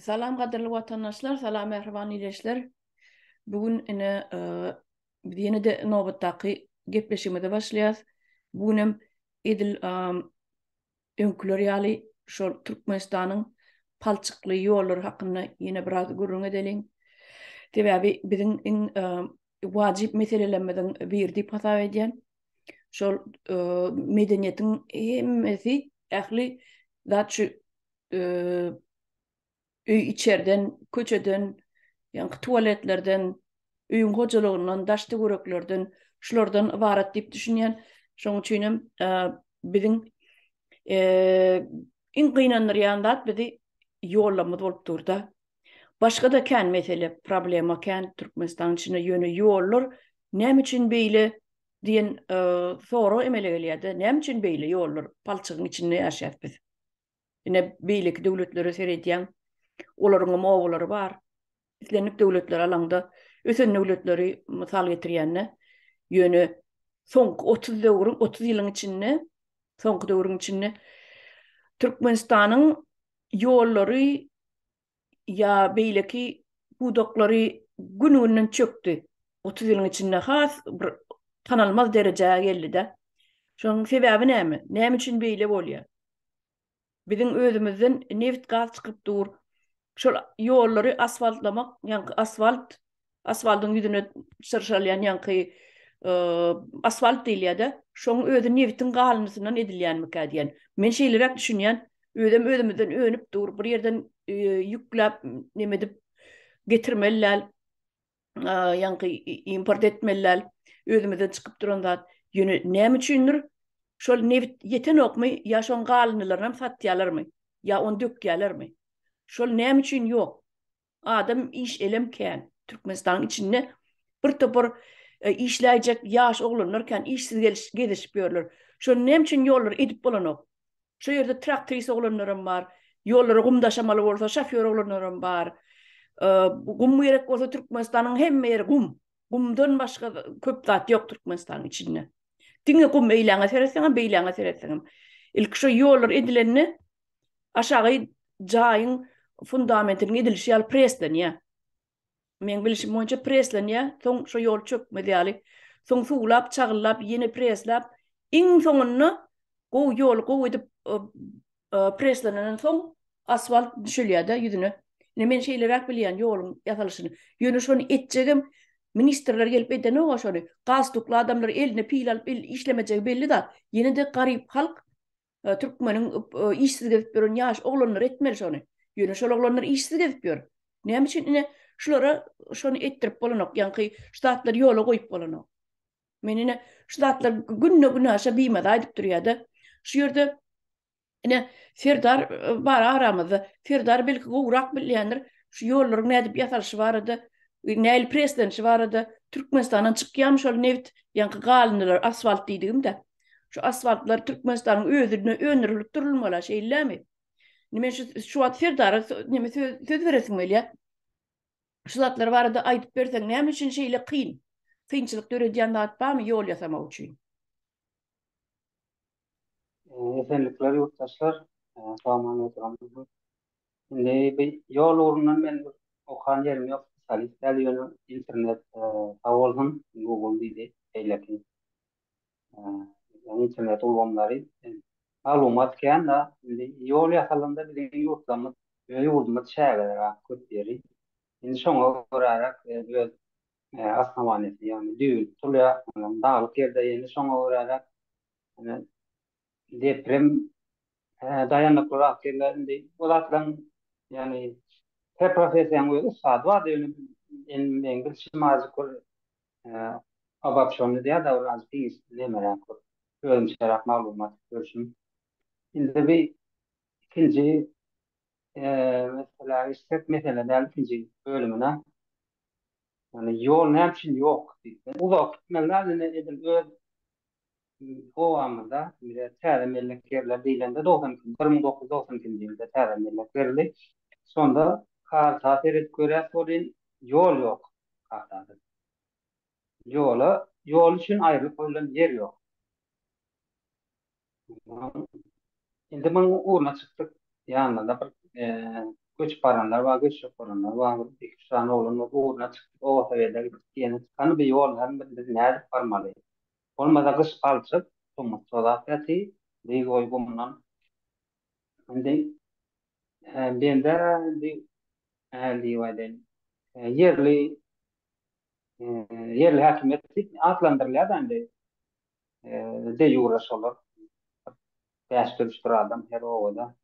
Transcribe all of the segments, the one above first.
Salam gadyrly watandaşlar, salam mähriban ildeşler. Bu gün ine biz ýene-de nobatdaky gepleşigimize başlaýarys. Bu gün hem edil öňküler ýaly şol Türkmenistanyň palçykly ýollary hakynda ýene biraz gürrüň edeliň. Sebäbi biziň iň wajyp meselelerimiziň biri diýip hasap edýän. Şol medeniýetiň hemmesi ähli zat şu öý içerden, köçeden, ýaňky tualetlerden, öýüň hojalygyndan, daş-töwereklerden, şulardan ybarat diýip düşünýän. Şonuň üçin hem biziň iň gynandyrýan zat bizi ýollarymyz bolup dur-da. Başga-da kän mesele, problema kän Türkmenistanyň içinde, ýöne ýollar näme üçin beýle diýen sorag emele gelýär-de, näme üçin beýle ýollar, palçygyň içinde ýaşaýas biz. Ine beýleki döwletlere seredýäň, olaryňam obalary bar. Islendik döwletleri alaňda, ösen döwletleri mysal getirýände, ýöne soňky 30 döwrüň, 30 ýylyň içinde, soňky döwrüň içinde Türkmenistanyň ýollary ýa beýleki pudaklary gün-günden çökdi. 30 ýylyň içinde has bir tanalmaz derejä geldi-de. Şonuň sebäbi näme? Näme üçin beýle bolýar? Biziň özümizden nebit gaz çykyp dur. Şol ýollary asfaltlamak, ýaňky asfalt, asfaltyň ýüzüne çyrşalýan ýaňky asfalt diýilýär-de, şoň özi nebitiň galyndysyndan edilýänmikä diýen. Men şeýleräk düşünýän, özem özümizden önüp dur, bir ýerden ýükläp neme edip getirmeli däl, ýaňky import etmeli däl, özümizden çykyp duran zat. Ýöne näme üçindir şol nebit ýetenokmy ýa şoň galyndylaryny hem satýarlarmy ýa ony dökýärlermi? Şol näme üçin ýok? Adam iş elem kän. Türkmenistanyň içinde bir topar işläýjek ýaş oglanlar kän, işsiz gezişip ýörler. Şony näme üçin ýollar edip bolanok? Şo ýerde traktorist oglanlaram bar. Ýollara gum daşamaly bolsa şofýor oglanlaram bar. Gum gerek bolsa Türkmenistanyň hemme ýeri gum. Gumdan başga köp zat ýok Türkmenistanyň içinde. Diňe gum eýläňe seretseňem, beýläňe seretseňem. Ilki şo ýollar edilende aşagy jaýyň fundamentiniň edilişi ýaly preslenýär. Meň bilişim boýunça preslenýär, soň şo ýol çökmez ýaly. Soň suwlap, çagyllap, ýene presläp, iň soňunda gowy ýoly gowy edip preslenenden soň asfalt düşelýär-de ýüzüne. Ine men şeýleräk bilýän ýoluň ýasalyşyny. Ýöne şony etjegem ministrler gelip edenok-a şony. Galstukly adamlar eline pil alyp işlemejegi belli zat. Ýene-de garyp halk Türkmeniň işsiz gezip ýören ýaş oglanlary etmeli şony. Ýöne şol oglanlar işsiz gezip ýör. Näme üçin ine şulara şony etdirip bolanok, ýaňky şu zatlary ýola goýup bolanok. Men ine şu zatlar günde-günaşa bimaza aýdyp durýar-da. Şu ýerde ine Serdar bar aramyzda. Serdar belki gowurak bilýändir şu ýollaryň nädip ýasalyşy barada, nähili preslenişi barada. Türkmenistandan çykýarmy şol nebit, ýaňky galyndylar, asfalt diýdigim-de. Şu asfaltlar Türkmenistanyň özünde öndürilip durulmaly, şeýlemi? Indi men şu şu wagt Serdara neme söz, söz beresim gelýär. Şu zatlar barada aýdyp berseň, näme üçin şeýle kyn? Kynçylyk döredýän zat barmy ýol ýasamak üçin? Esenlikler ýurtdaşlar, sag-aman oturansyňyz. Indi bu ýol ugrundan men bir okan ýerim ýok, spesialist däl, ýöne internet sag bolsun, Google diýdi, beýleki internet ulgamlary maglumat kän-de, indi ýol ýasalanda biziň ýurtlarymyz, öz ýurdumyz çägeliräk köp ýeri. Indi şoňa göräräk öz osnowaniýasy, ýagny düýbi tutulýar, daglyk ýerde ýene şoňa göräräk deprem daýanyklyrak ýerler indi o zatlaryň ýagny her professiýanyň öz ussady bar ýöne meň bilşim azajyk bir Obobşony diýýär-de, ol azajyk giňiş nemeräk bir özümçeräk maglumat görşüm. Indi bir ikinji meselä geçsek, mesele däl ikinji bölümine. Ýagny ýol näme üçin ýok diýip. Uzak gitmeli däl, indi edil öz obamyzda bize täze mellek ýerler diýlende 92 1992-nji ýylda täze mellek berildi. Şonda karta seredip görýäs welin ýol ýok kartada. Ýola, ýol üçin aýrylyp goýlan ýer ýok. Indi munuň ugruna çykdyk. Ýanynda bir. Göçüp baranlar bar, göçjek bolanlar bar. Bir iki-üç sany oglan bolup ugruna çykdyk, oba sowete gitdik. Ýene çykany bir ýol hem biz nädip barmaly? Bolmasa gyş palçyk, tomus tozap ýaty, dyz boýy gumdan. Indi bende indi nähili diýip aýdaýyn, ýerli ýerli häkimiýet diýip atlandyrylýar-da indi. De-ýure şolar. Bäşdir, üçdür adam her obada.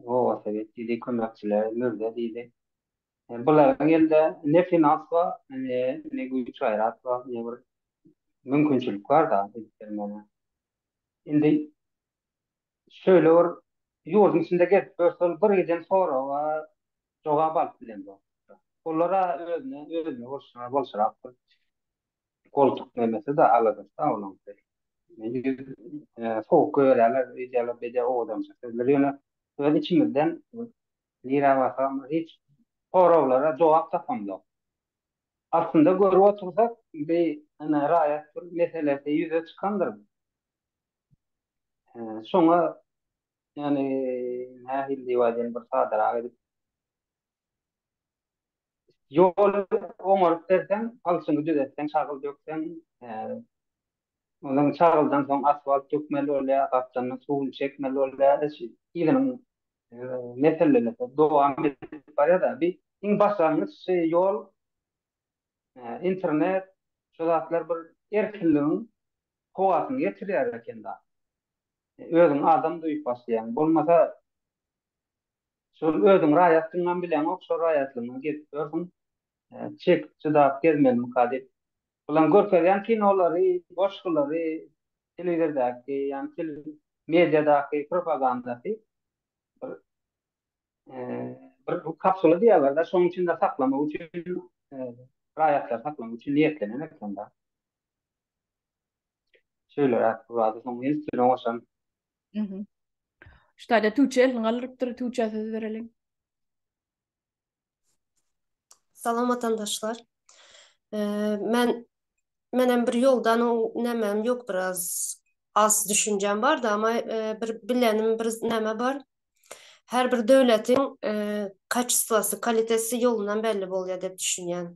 Oba sowet diýdi, kömekçiler, mürze diýdi. Bularyň elinde ne finans bar, ne ne güýç-gaýrat bar, ne bir mümkinçilik bar-da edip bermäne. Indi şöyle bir ýurduň içinde gezip ýörseň bir giden soraga jogap alyp bilemzok. Olara özüne özüne bolşuna bolşurak bir goltuk nemesi-de aladasy-da olaňky. Sowuk göýärler, öýdýärler, beýdýär owadança sözler. Ýöne öz içimizden nirä barsagam hiç soraglara jogap tapamzok. Aslynda görüp otursak, bi ine raýat bir meselesi ýüze çykandyr. Şoňa ýagny nähili diýip aýdaýyn bir sadarak edip ýol oňaryp berseň, palçygyny düzetseň, çagyl dökseň, ondan çagyldan soň asfalt dökmeli bolýar, gapdalyndan suwuny çekmeli bolýar. Yzynyň meseleleri dowam edip barýar-da. Bir iň başlangyç ýol internet şu zatlar bir erkinligiň howasyny getirýär eken-da. Özüňi adam duýup başlaýaň. Bolmasa şol özüň raýatdygyňam bileňok, şol raýatlygyňa gezip ýörsüň. Çekip çydap gezmelimika diýip. Bulaň görkezýän kinolary, goşgulary, telewizordäki, ýagny mediadaky propagandasy bir bir kapsula diýýärler-de, şonuň içinde saklamak üçin, raýatlary saklamak üçin niýetlenen eken-de. Şeýleräk bu zady soň üstüne goşan. Mhm. Şu taýda Tuğçe elini galdyrypdyr, Tuğçä söz bereliň. Salam watandaşlar. Men menem bir ýoldan nämem ýok biraz az düşünjem bardy ama bir bilenim bir näme bar. Her bir döwletiň kaçestwasy, kalitesi ýolundan belli bolýar diýip düşünýän.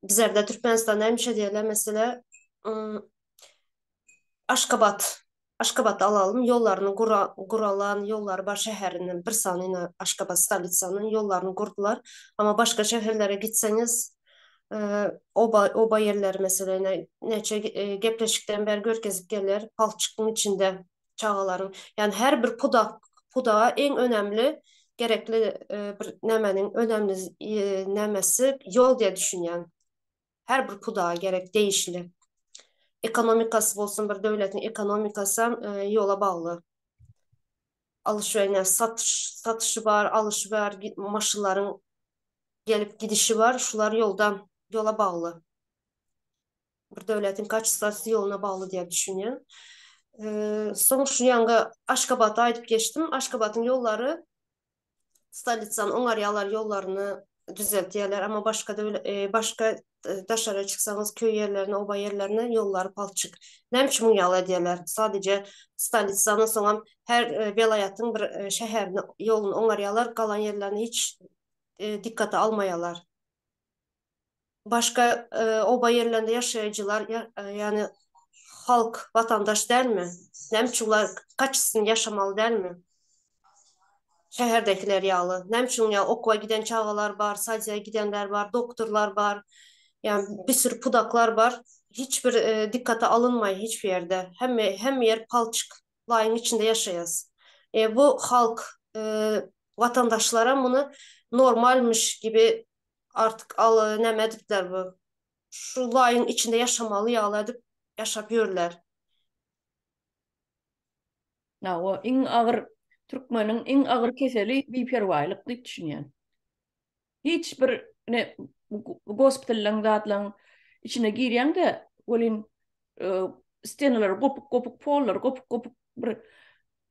Bizlerde Türkmenistanda hemişe diýerler mesele Aşgabat Aşgabatdy alalym ýollaryny gura guralan ýollary bar şäheriniň bir sany ine Aşgabat stolitsanyň ýollaryny gurdular. Amma başga şäherlere gitseňiz oba oba ýerleri mesele ine näçe gepleşikden bäri görkezip gelýär palçykyň içinde çagalaryň. Ýani her bir pudak pudaga iň önemli gerekli bir nämäniň önemli nämesi ýol diýe düşünýän. Her bir pudaga gerek degişli. Ekonomikasy bolsun bir döwletiň ekonomikasam ýola bagly. Alyş-ýa satyş satyşy bar, alyşy bar, maşynlaryň gelip gidişi bar, şular ýoldan ýola bagly. Bir döwletiň kaçestwasy ýoluna bagly diýip düşünýän. Soň şu ýaňy Aşgabatda aýdyp geçdim. Aşgabatyň ýollary stolitsany oňarýarlar, ýollaryny düzeltýärler, amma başga başga daşara çyksaňyz köý ýerlerine, oba ýerlerine ýollary palçyk. Näme üçin muny ýaly edýärler? Sadece stolitsany soňam her welaýatyň bir şäherini ýoluny oňarýarlar, galan ýerlerini hiç dikkate almaýarlar. Başga oba ýerlerinde ýaşaýjylar, ýagny halk watandaş dälmi? Näme üçin ular kaçestwny ýaşamaly dälmi? Şäherdäkiler ýaly. Näme üçin ýa okuwa giden çagalar bar, sadiýa gidenler bar, doktorlar bar. Ýagny bir sürü pudaklar bar. Hiç bir dikkate alynmaýar hiç bir ýerde. Hemme hemme ýer palçyk laýyň içinde ýaşaýas. E, bu halk watandaşlara muny normalmyş gibi Artyk al näme edipler bu. Şu laýyň içinde ýaşamaly ýaly edip ýaşap ýörler. Hawa, iň agyr türkmeniň iň agyr keseli biperwaýlyk diýip düşünýän. Hiç bir ne gospitallaň zatlaň içine girýäň-de, welin stenalary gopuk-gopuk, pollary gopuk-gopuk bir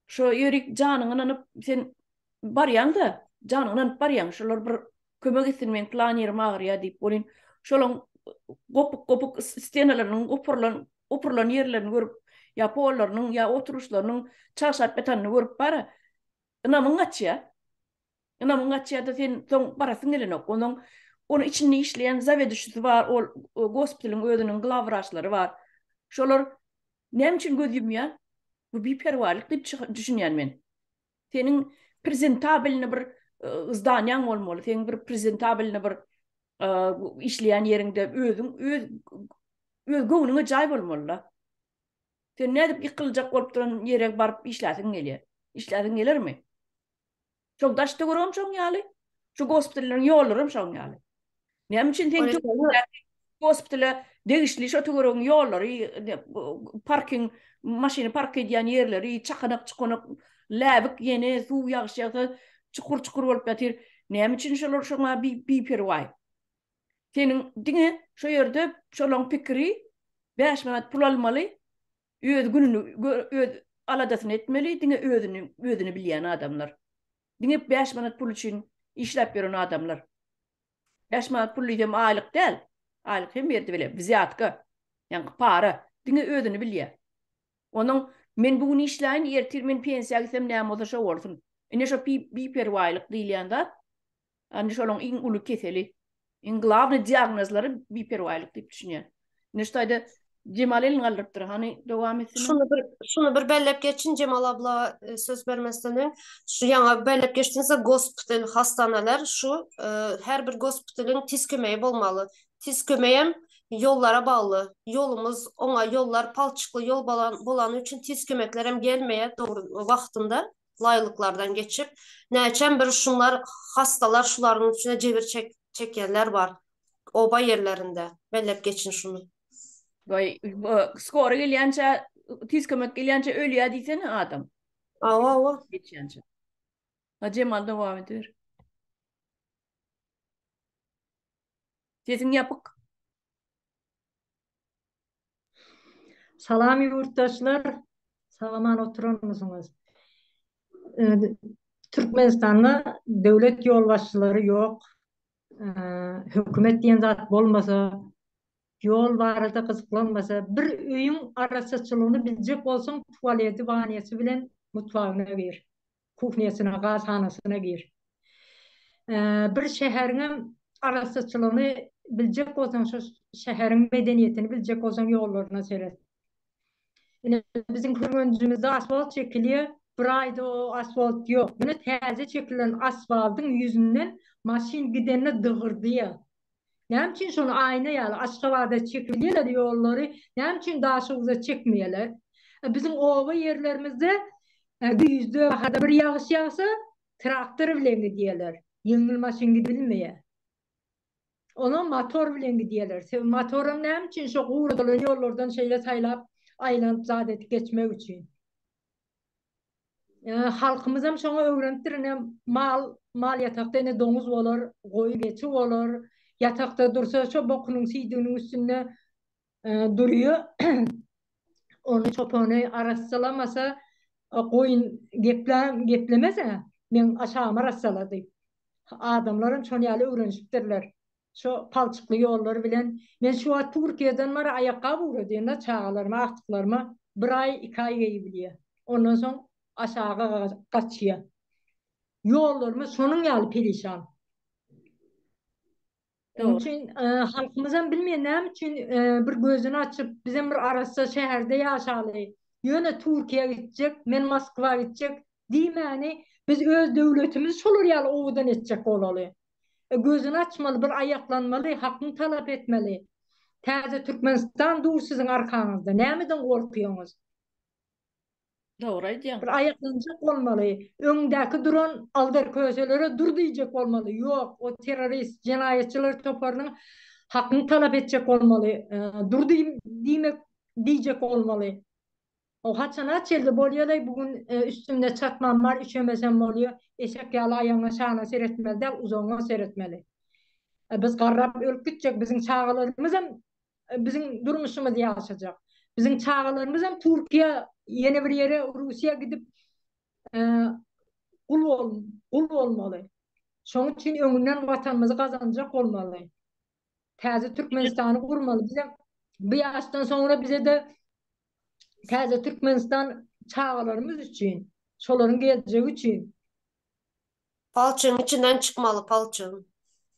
şo ýerik janyňy ynanyp sen barýaň-da, janyňy ynanyp barýaň, şolar bir kömek etsin meň plan ýerim agyrýar diýip, welin şolaň gopuk-gopuk stenalarynyň gopurylan, opurylan ýerlerini görüp, ýa pollarynyň, ýa oturyşlarynyň çagşap ýatanyny görüp bara, ynamyň gaçýar. Ynamyň gaçýar-da sen soň barasyň gelenok. Onuň onuň içinde işleýän zaweduşisi bar, ol gospitalyň özüniň glawwraçlary bar. Şolar näme üçin göz ýumýar? Bu biperwaýlyk diýip düşünýän men. Seniň prezentabelny bir zdanýaň bolmaly, seň bir prezentabelny bir işleýän ýeriňde özüň öz öz göwnüňe jaý bolmaly-da. Sen nädip ýykyljak bolup duran ýere baryp işläsiň gelýär? Işläsiň gelermi? Şoň daş töweregem şoň ýaly. Şu gospitallaryň ýollaram şoň ýaly. Näme üçin sen gospitala degişli şo töweregiň ýollary, parking, maşyny park edýän ýerleri, çakanak çukanak, läbik ýene suw ýagyş ýagsa çukur-çukur bolup ýatyr. Näme üçin şolar şoňa biperwaý? Seniň diňe şo ýerde şolaň pikiri 5 manat pul almaly, öz gününi öz aladasyny etmeli, diňe özüni özüni bilýän adamlar. Diňe 5 manat pul üçin işläp ýören adamlar. 5 manat pul diýsem aýlyk däl. Aýlyk hemme ýerde bile, wzýatka. Ýaňky para. Diňe özüni bilýär. Onuň men bu gün işläýin, ertir men pensiýa gitsem näme bolsa şo bolsun. Ine şo biperwaýlyk diýilýän zat. Indi şolaryň iň uly keseli, iň glawnyý diagnozlary biperwaýlyk diýip düşünýän. Indi şu taýda Jemal elini galdyrypdyr. Hany dowam etsin. Şuny bir şuny bir belläp geçin Jemal abla e, söz bermezden öň. Şu ýaňa belläp geçdiňiz gospital hastanalar şu e, her bir gospitalyň tiz kömegi bolmaly. Tiz kömegem ýollara bagly. Ýolumyz oňa ýollar palçykly ýol bolany üçin tiz kömeklerem gelmeýär dogry wagtynda. Laýlyklardan geçip, näçem bir şunlar hastalar şularyň içine jebir çek çekýänler bar. Oba ýerlerinde. Belläp geçin şuny. Waý, skora gelýänçä, tiz kömek gelýänçä ölýär diýsene adam. Awa, awa. Geçýänçä. Ha Jemal dowam ediber. Sesiň ýapyk. Salam ýurtdaşlar, sag-aman oturanmysyňyz? Türkmenistanda döwlet ýolbaşçylary ýok. Hökümet diýen zat bolmasa, ýol barada gyzyklanmasa, bir öýüň arassaçylygyny biljek bolsaň, tualeti, wanýasy bilen mutfagyna gir. kuhnýasyna, gazhanasyna gir. Bir şäheriňem arassaçylygyny biljek bolsaň, şo şäheriň medeniýetini biljek bolsaň ýollaryna seret. Ine biziň Kürgenjimizde asfalt çekilýär, bir aýda o asfalt ýok. Ýöne täze çekilen asfaltyň ýüzünden maşyn gidende dygyrdýar. Näme üçin şony aýna ýaly Aşgabada çekilýärler ýollary, näme üçin Daşoguza çekmeýärler? Biziň oba ýerlerimizde güýzde, baharda bir ýagyş ýagsa, traktor bilen gidýärler. Ýeňil maşyn gidibilmeýär. Onam motor bilen gidýärler. Sebäbi motoram näme üçin şo guradylan ýollardan şeýle saýlap, aýlanyp zat edip geçmek üçin. Halkymyzam şoňa öwrenipdir, ine mal mal ýatakda ine doňuz bolar, goýy geçi bolar, ýatakda dursa şo bokunyň siýdiginiň üstünde durýar. Ony çopany arassalamasa goýun geplä geplemez-ä, meň aşagymy arassala diýip. Adamlaram şon ýaly öwrenişipdirler. Şo palçykly ýollar bilen men şu wagt Türkiýeden bara aýakgap ugradýan-da çagalaryma, agtyklaryma bir aý, iki aý geýibilýär. Ondan soň aşaga gaçýar. Ýollarymyz şonuň ýaly perişan. Şonuň üçin halkymyzam bilmeýär näme üçin bir gözüni açyp bizem bir arassa şäherde ýaşaly. Ýöne Türkiýä gitjek, men Moskwa gitjek diýmäni biz öz döwletimizi şolar ýaly owadan etjek bolaly. Gözüni açmaly, bir aýaklanmaly, hakyny talap etmeli. Täze Türkmenistan dur siziň arkaňyzda. Nämeden gorkýaňyz? Dogry aýdýaň. Bir aýaklanjak bolmaly. Öňdäki duran aldar köselere dur diýjek bolmaly. Ýok, o terrorist, jenaýatçylar toparynyň hakyny talap etjek bolmaly. Dur diýmek diýjek bolmaly. O haçana çenli bolýalaý bu gün üstümde çatmam bar üşemesem bolýa eşek ýaly aýagyňa şana seretmeli däl uzagyňa seretmeli. Biz garrap ölüp gitjek biziň çagalarymyzam biziň durmuşymyzy ýaşajak. Biziň çagalarymyzam Türkiýä ýene bir ýere Russiýa gidip gul bol gul bolmaly. Şoň üçin öňünden watanymyzy gazanjak bolmaly. Täze Türkmenistany gurmaly. Bize bu ýaşdan soňra bize-de Täze Türkmenistan çagalarymyz üçin, şolaryň geljegi üçin. Palçygyň içinden çykmaly, palçygyň.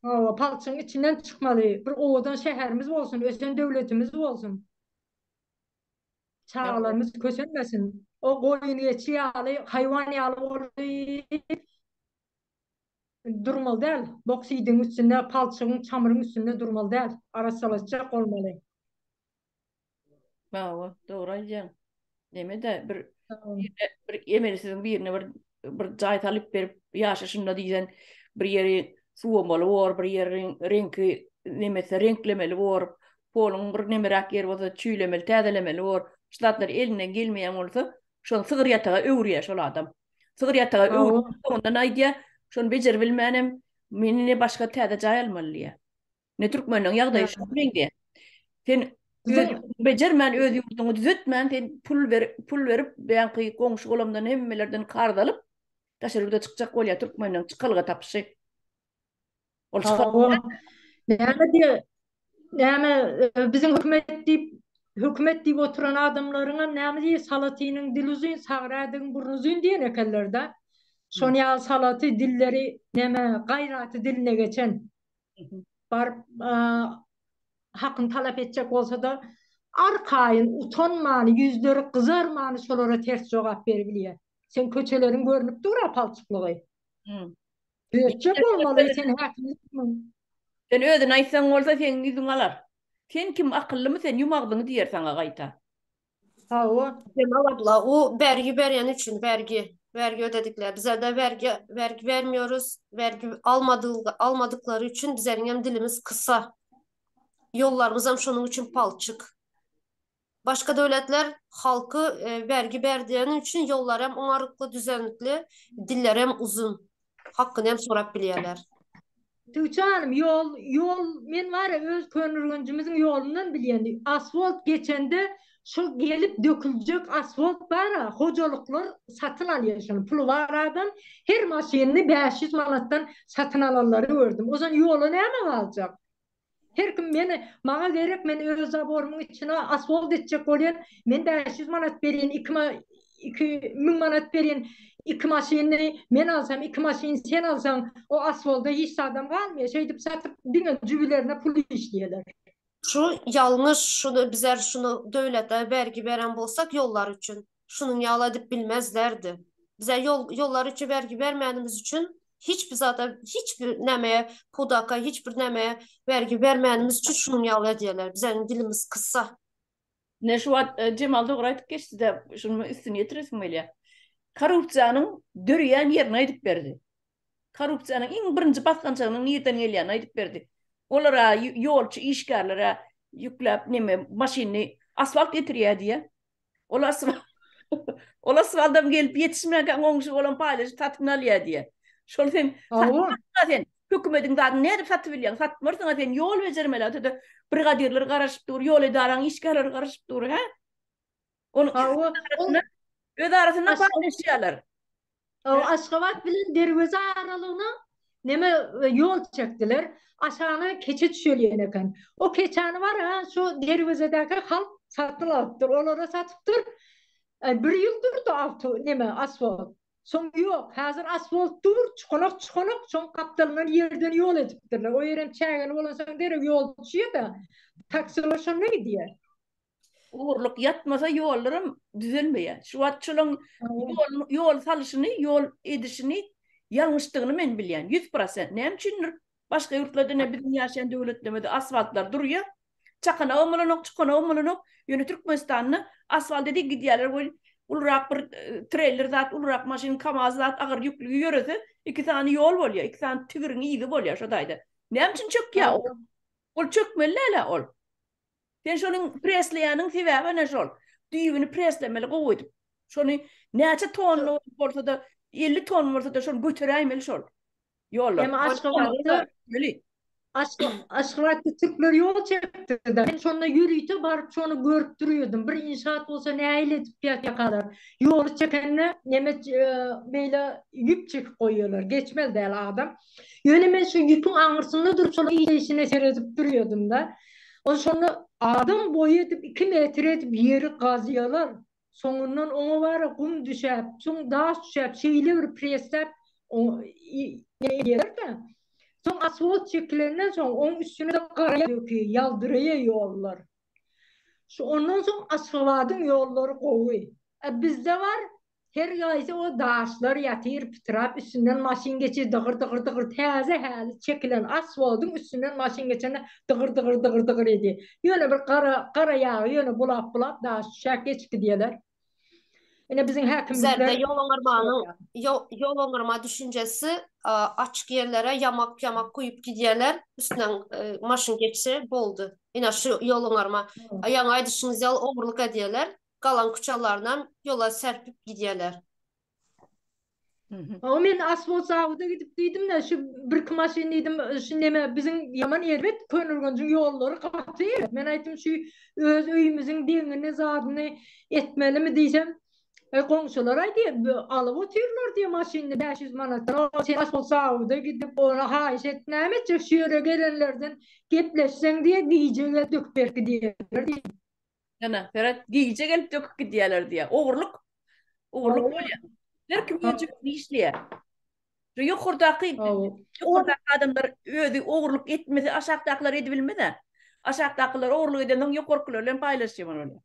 Hawa, palçygyň içinden çykmaly. Bir owadan şäherimiz bolsun, ösen döwletimiz bolsun. Çagalarymyz kösenmesin. O goýun-geçi ýaly, haýwan ýaly bolup durmaly däl. Bok siýdigiň üstünde, palçygyň, çamyryň üstünde durmaly däl. Arassalaşjak bolmaly. Hawa, dogry aýdýaň. Neme-de bir bir emelsiziň birine bir bir jaý salyp berip ýaşa şunda diýsen bir ýeri suwamaly bor, bir ýeriň reňki nemetse reňklemeli bor, poluň bir nemeräk ýeri bolsa çüýlemeli, täzelemeli bor. Şu zatlar elinden gelmeýän bolsa, şony sygyr ýataga öwürýär şol adam. Sygyr ýataga öwürip, soňundan aýdýar, şony bejeribilmänem men ine başga täze jaý almaly diýýär. Ne türkmenleň ýagdaýy şoňa meňzeýär. Sen öz bejermän öz ýurduňy düzetmän sen pul berip pul berip beýanky goňşy golamdan hemmelerden karz alyp daşary ýurda çykjak bolýar türkmenleň çykalga tapyşy. Ol çykalga Näme diýe näme e, biziň hökümet diýip hökümet diýip oturan adamlaryňam näme diýe salatynyň dili uzyn sagrädigiň burny uzyn diýen ekenler-de. Şony ýaly salaty dilleri näme gaýraty diline geçen. Baryp hakyny talap etjek bolsa-da, arkaýyn, utanman, ýüzleri gyzarman şolara ters jogap beribilýär. Seň köçeleriň görnüp dur-a palçyklygy. Düzetjek bolmaly, sen häkimlikmiň? Sen özüni aýtsaň bolsa seň ýüzüň alar. Sen kim akyllymy sen ýum agzyňy diýer saňa gaýta. Hawa. Jemal abla o bergi berýän üçin bergi bergi ödedikler bizede bergi bergi bermiyoruz bergi almadygy almadyklary üçin bizeriňem dilimiz kysa ýollarymyzam şonuň üçin palçyk başga döwletler halky bergi berdiýeni üçin ýollaram oňarykly düzenlikli dillerem uzyn Hakyny hem sorap bilýärler. Tüwçe hanym ýol ýol men bar ya öz Köneürgenjimiziň ýolundan bilýän asfalt geçende şol gelip döküljek asfalt bar-a hojalyklar satyn alýar şony puly bar adam her maşynyny 500 manatdan satyn alanlary gördüm ozan ýola näme galjak Her kim meni maňa gerek men öz zaborymyň içine asfalt etjek bolýan men 500 manat berýän iki 2000 manat berýän iki maşyny men alsam iki maşyn sen alsaň o asfalda hiç zadam galmaýar şeýdip satyp diňe jübülerine pul işleýärler. Şu ýalňyş şuny bizler şuny döwlete bergi beren bolsak ýollar üçin şunuň ýaly edip bilmezlerdi. Bize ýol ýollar üçin bergi bermänimiz üçin Hiç bir zada, hiç bir nämeye, pudaka, hiç bir nämeye vergi bermänimiz üçin şunuň ýaly edýärler. Bizeniň dilimiz kyssa. Ine şu wagt Jemal dogry aýdyp geçdi-de, şunuň üstüni ýetiresim gelýär. Korrupsiýanyň dörýän ýerini aýdyp berdi. Korrupsiýanyň iň birinji basgançagynyň nirden gelýänini aýdyp berdi. Olara ýolçy işgärlere ýükläp neme maşynyny asfalt getirýär diýýär. Ol asfalt Ol asfaltam gelip ýetişmänkä goňşy bolan paýlaşyp satyn alýar diýýär. Şol sen satmarsyň sen hökümediň zadyny nädip satyp bilýäň? Satmarsyň sen ýol bejermeli. Öte-de brigadirler garaşyp dur, ýol edaraň işgärleri garaşyp dur, hä? Onuň öz arasynda paýlaşýarlar. Aşgabat bilen Derweze aralygyna neme ýol çekdiler. Aşagyna keçe düşelýän eken. O keçäni bar ha şu Derwezedäki halk satyn alypdyr. Olara satypdyr. Bir ýyl durdy awto neme asfalt. Soň ýok. Häzir asfalt dur, çukanak çukanak, soň gapdalyndan ýerden ýol edipdirler. O ýerem çägeli bolansoň derek ýol düşýär-de. Taksiler şonda gidýär. Ogurlyk ýatmasa ýollaram düzelmeýär. Şu wagt şolaň ýol ýol salyşyny, ýol edişini ýalňyşdygyny men bilýän. 100%. Näme üçindir? Başga ýurtlarda ine biziň ýaşaýan döwletlerimizde asfaltlar durýar. Çakanagam bolanok, çukanagam bolanok. Ýöne Türkmenistanda asfalt edip gidýärler we ulurak bir e, treyler zat, ulurak maşyn, KAMAZ zat agyr ýükli ýörese, iki sany ýol bolýar, iki sany tigiriň yzy bolýar şo taýda. Näme üçin çökýär ol? Ol çökmeli däl-ä ol. Sen şonuň presleýäniň sebäbi ene şol. Düýbüni preslemeli gowy edip. Şony näçe tonna bolsa-da, 50 ton bolsa-da şony göteräýmeli şol. Ýollar. Hem Aşgabatda Aşgabatda türkler ýol çekdi-de. Men şonda ýörite baryp şony görüp durýardym. Bir inşaat bolsa nähili edip ýatýarkalar. Ýoly çekende neme beýle ýüp çekip goýýarlar. Geçmez däl adam. Ýöne men şu ýüpüň aňyrsynda durup şolaryň işine seredip durýardym-da. Ol şonda adam boýy edip 2 metr edip ýeri gazýarlar. Soňundan oňa bara gum düşäp, soň daş düşäp, şeýle bir presläp. Edýärler-de. Soň asfalt çekilenden soň oň üstüne gara dökýär, ýaldyraýar ýollar. Şu ondan soň Aşgabadyň ýollary gowy. A bizde bar, her gaýsy o daşlar ýatyr pytrap üstünden maşyn geçir dygyr dygyr dygyr täze häli çekilen asfaltyň üstünden maşyn geçende dygyr dygyr dygyr dygyr edýär. Ýöne bir gara gara ýagy ýöne bulap bulap daş düşäp geçip gidýärler. Ine biziň häkimlikler Bizlerde ýol oňarmanyň ýol oňarma düşünjesi açyk ýerlere ýamak ýamak guýup gidýärler, üstünden maşyn geçse boldy. Ine şu ýol oňarma. Ýaňy aýdyşyňyz ýaly ogurlyk edýärler, galan kuçalarynam ýola serpip gidýärler. O men asfalt zawoda gidip diýdim-de, şu birki maşyn diýdim, şu neme biziň ýaman erbet Köneürgenjiň ýollary gaty erbet. Men aýtdym şu öz öýümiziň deňini zadyny etmelimi diýsem, e, goňşular aýdýar, alyp otyrlar diýýär maşynyny 500 manatdan. O sen asfalt zawoda gidip ona haýyş et, näme etjek şu ýere gelenlerden gepleşseň diýýär, gije gelip döküp berip gidýärler diýýär. Ýa, seret, gije gelip döküp gidýärler diýýär. Ogurlyk. Ogurlyk bolýar. Her kim öz jübüsini işleýär. Şu ýokardaky ýokardaky adamlar özi ogurlyk etmese, aşakdakylar edibilmez-ä. Aşakdakylar ogurlyk edensoň ýokarkylar bilen paýlaşýar bolýar.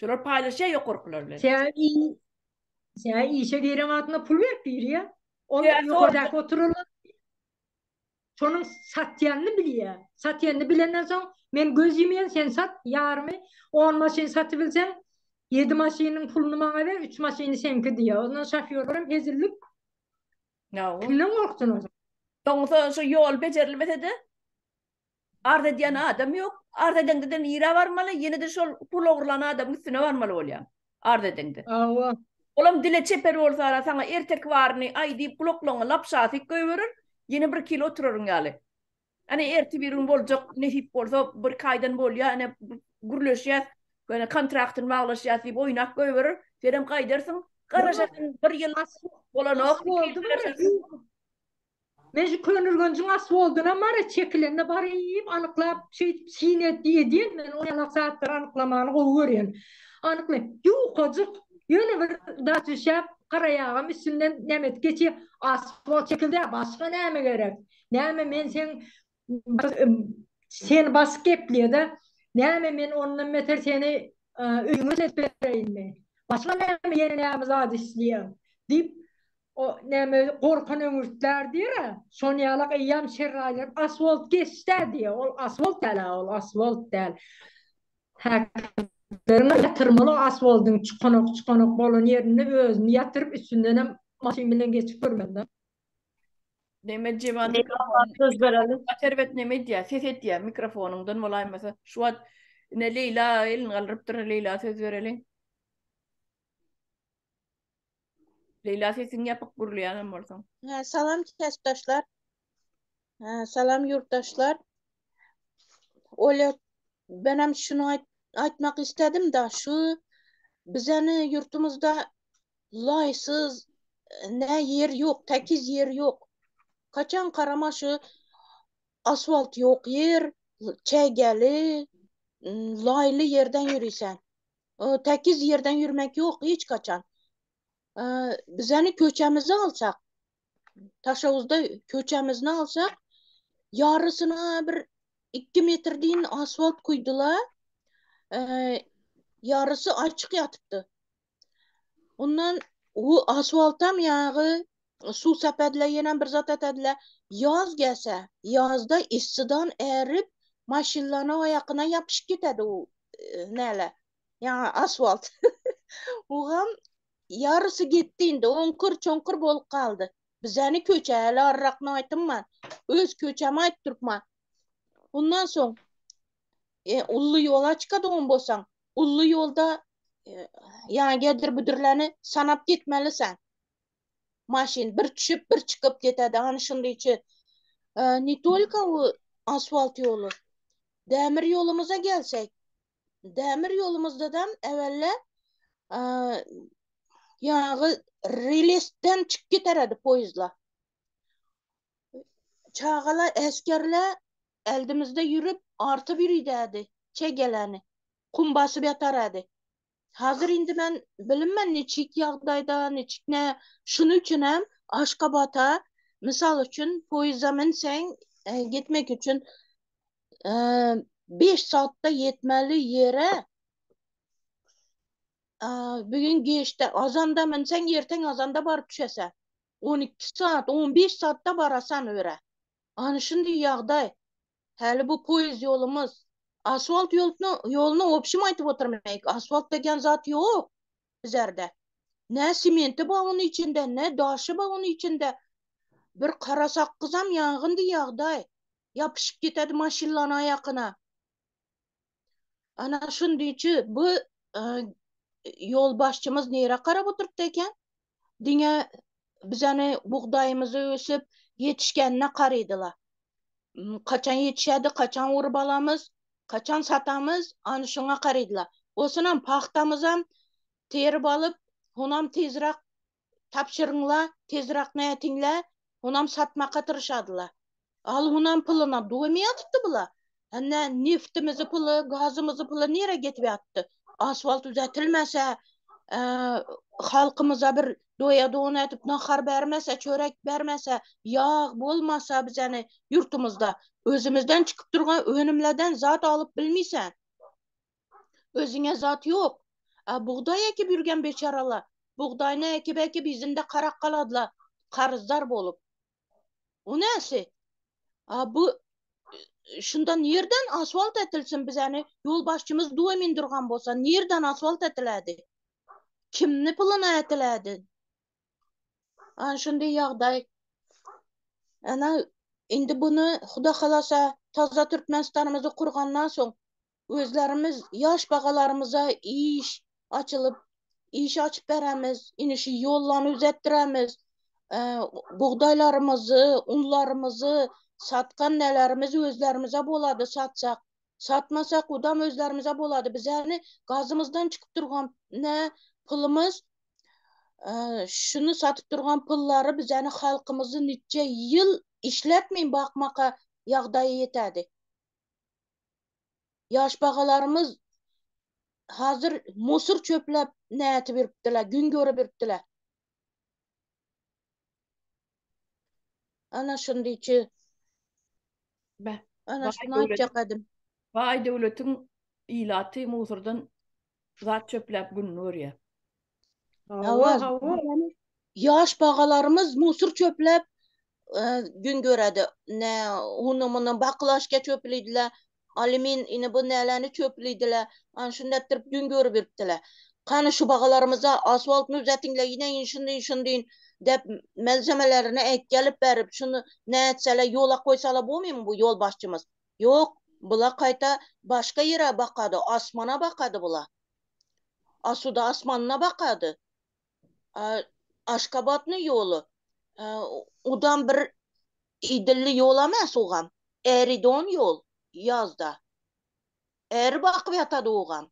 Şolar paýlaşýar ýokarkylar bilen. Sen sen işe giren wagtynda pul berip girýär. Ol ýokardaky oturanlar Şonuň satýanyny bilýär. Satýanyny bilenden soň, men göz ýumýan, sen sat, ýarymy, on maşyn satybilseň, ýedi maşynyň puluny maňa ber, üç maşyny seňki diýýär. Ondan şofýorlaram hezillik. Kimden gorksun o zaman? Soňsa şu ýol bejerilmese-de, arz edýän adam ýok. Arz edeňde-de nirä barmaly? Ýene-de şol pul ogurlan adamyň üstüne barmaly bolýaň, arz edeňde. Hawa. Olam dile çeper bolsa ara saňa erteki baryny aýdyp gulaklaryňa lapşasyk goýberer, ýene bir kilo oturaryň ýaly. Ene ertir bir gün boljak nesip bolsa bir iki aýdan bolýa ene gürleşýäs, ene kontraktyny baglaşýas diýip oýnap goýberer, senem gaýdarsyň, garaşarsyň bir ýyl bolanok, iki ýyl garaşarsyň. Men şu Köneürgenjiň asfoldynam bar-a çekilende baryp anyklap şeýdip syn et edýän men o ýalak zatlary anyklamany gowy görýän. Anykly ýukajyk ýöne bir daş düşäp garaýagam üstünden näme edip geçýär asfolt çekildi-ä başga näme gerek. Näme men seň seni basyp gepleýär-de näme men ondan beter seni öýüňe eltip bereýinmi. Başga näme ýene näme zat isleýäň diýip O näme gorkan öňürtlär diýer-ä, şon ýalak eýýäm şerraýlanyp asfalt geçd-ä diýer. Ol asfalt däl-ä, ol asfalt däl. Häkimleriň ýatyrmaly o asfaltyň çukanak-çukanak bolan ýerinde özüni ýatyryp üstündenem maşyn bilen geçip görmeli-dä. Neme Jemal mikrofon söz bereli. Gaty erbet neme edýär, ses edýär mikrofonyňdan bolaýmasa. Şu wagt ine Leýla elini galdyrypdyr, Leýla söz bereliň. Leýla sesiň ýapyk gürleýänem bolsaň. Salam käsipdaşlar. Salam ýurtdaşlar. Olya benem şuny aýtmak istedim da şu bizeni ýurtumyzda laýsyz ne ýer ýok, tekiz ýer ýok. Kaçan karama şu asfalt ýok ýer, çägeli, laýly ýerden ýörüsen. Tekiz ýerden ýürmek ýok hiç kaçan. Bizeni köçemizi alsak, Taşawuzda köçemizni alsak, ýarysyna bir 2 metr deýin asfalt guýdular. Ýarysy açyk ýatypdy. Ondan bu asfaltam ýagy suw sepediler, ýenem bir zat etediler. Ýaz gelse, ýazda ysydan erip, maşynlaryň aýakyna ýapyşyp gitedi u näle, ýaňy asfalt. Ugam ýarysy gitdi indi, oňkur-çoňkur bolup galdy. Bizäni köçe, häli arrakny aýtymman, öz köçämi aýtyp durupman. Ondan soň, e, uly ýola çykadygan bolsaň, uly ýolda e, ýaňy gedir-büdürleni sanap gitmelisən. Maşyn bir düşüp, bir çykyp gitedi. Hany şundyçy. E, ne tolko u asfalt ýoly. Demir ýolumyza gelsek, demir ýolumyzdadan äwelle e, ýaňy relesden çykyp giteredi poýezdlar. Çagalar, esgerler eldimizde ýürüp, artyp ýürüdädi, çegeleni. Kum basyp ýatarady. Hazir indi men bilinmen niçik ýagdaýda, niçik ne, şuny üçin hem Aşgabata mysal üçin poýezda münseň gitmek üçin 5 saatda ýetmeli ýere bugün giçde azanda münseň erteň azanda baryp düşese. 12 saat, 15 saatda barasan öre. Ana şunday ýagdaý. Häli bu poýezd ýolumyz. Asfalt ýolunu ýoluny obşim aýtyp oturmaýyk. Asfalt degen zat ýok bizerde. Ne sementi bar onuň içinde, ne daşy bar onuň içinde. Bir karasakgyzam ýangyndy ýagdaý. Ýapyşyp gitedi maşynlaryň aýakyna. Ana şundyçy bu e, ýolbaşçymyz nirä garap oturypdy eken? Diňe bizeni bugdaýymyzy ösüp ýetişgenine garydylar. Kaçan ýetişedi, kaçan urup alamyz, kaçan satamyz, ana şoňa garydylar. Osunam pagtamyzam terip alyp, honam tizräk tabşyryňla, tizräk nätiňle, honam satmaka tyrşadylar. Al honam puluna doýmy ýatypdy bular. Hä neftimizi puly, gazymyzy puly nirä getip ýatdy? Asfalt düzetilmese, e, halkymyza bir doýa don edip nahar bermese, çörek bermese, ýag bolmasa bizeni ýurtumyzda özümizden çykyp durgan önümlerden zat alyp bilmeysen. Özüňe zat ýok. A bugdaý ekip ýürgen beçaralar, bugdaýny ekip ekip yzynda karak galadylar, karzdar bolup. O näsi? A bu şunda nirden asfalt etilsin bizeni ýolbaşçymyz duemin durgan bolsa nirden asfalt etilädi? Kimni puluna etilädi? Ana şunday ýagdaý. Ana indi bunu Huda halasa taza Türkmenistanymyzy kurgandan soň Özlerimiz ýaş bagalarymyza iş açylyp, iş açyp beremiz, indi şu ýollany üzetdiremiz. Bugdaýlarymyzy, unlarymyzy satgan nelerimiz özlerimize bolady satsak. Satmasak udam özlerimize bolady. Bizäni gazymyzdan çykyp durgan ne pulumyz şuny satyp durgan pullary bizäni halkymyzy niçe ýyl işletmeýin bakmaka ýagdaýy ýetedi. Ýaş bagalarymyz hazir musur çöpläp nätip ýürüpdiler, gün görüp ýürüpdiler. Ana şundyçy. Be. Ana şuny aýtjak edim. Baý döwletiň ilaty musurdan zat çöpläp gününi görýär. Hawa, hawa. Ýaş bagalarymyz musur çöpläp e, gün göredi. Ne unu muny baklaşka çöpleydiler. Alimin ine bu näläni çöpleydiler. An şunda etdirip gün görüp ýürüpdiler. Kany şu bagalarymyza asfalt nüzetiňle ýine şundy şundy dep melzemelerini ek gelip berip şunu ne etsele ýola koýsala bolmaýmy bu ýolbaşçymyz? Ýok, bula gaýta başga ýere bakady, asmana bakady bula. Asuda asmanyna bakady. Aşgabatny ýoly. Udam bir idilli ýol emas ugam. Eridon ýol ýazda. Eri bakyp ýatady ugam.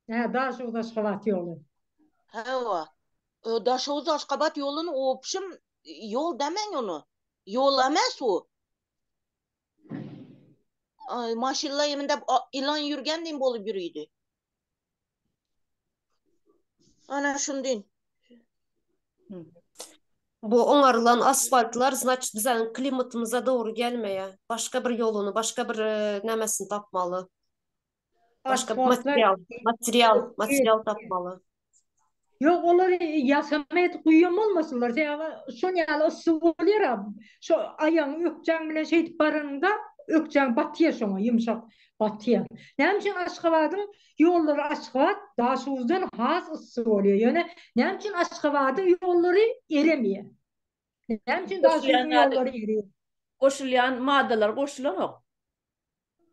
Hä, Daşoguz Aşgabat ýoly. Hawa. Daşoguz Aşgabat ýoluny obşim ýol demäň ony. Ýol emas u. Maşynla ýeminde ýylan ýürgen deýin bolup ýürüýdi. Ana şundin. Bu oňarylan asfaltlar znaçt biziň klimatymyza dogry gelmeýär. Başga bir ýoluny, başga bir e, nämesini tapmaly. Başga material, material, material tapmaly. Ýok, olar ýasama edip guýan bolmasynlar. Sebäbi şon ýaly yssy bolýar. Şo aýagyň ökjäň bilen şeýdip baranyňda ökjäň batýar şoňa, ýumşak batýar. Näme üçin Aşgabadyň ýollary Aşgabat Daşoguzdan has yssy bolýar. Ýöne näme üçin Aşgabadyň ýollary eremeýär? Näme üçin Daşoguzyň ýollary ereýär? Goşulýan maddalar goşulanok.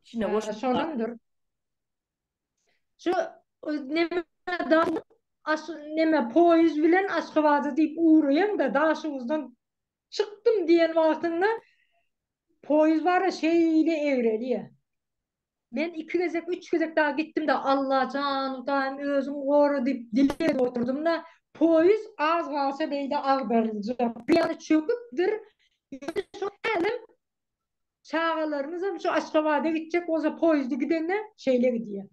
İçine goşup. Şondandyr. Şu neme da aş neme poýuz bilen Aşgabada diýip ugraýaň-da Daşoguzdan çykdym diýen wagtyňda poýuz bara şeýle egrelýär. Men iki gezek, üç gezek dagy gitdim-de Allajan, Hudaýym özüň gora diýip dileg edip oturdym-da, poýuz az galsa beýle agdaryljak. Bir ýana çöküpdir. Ýöne şo hälem Çagalarymyzam şu Aşgabada gitjek bolsa poýuzda gidende şeýle gidýär.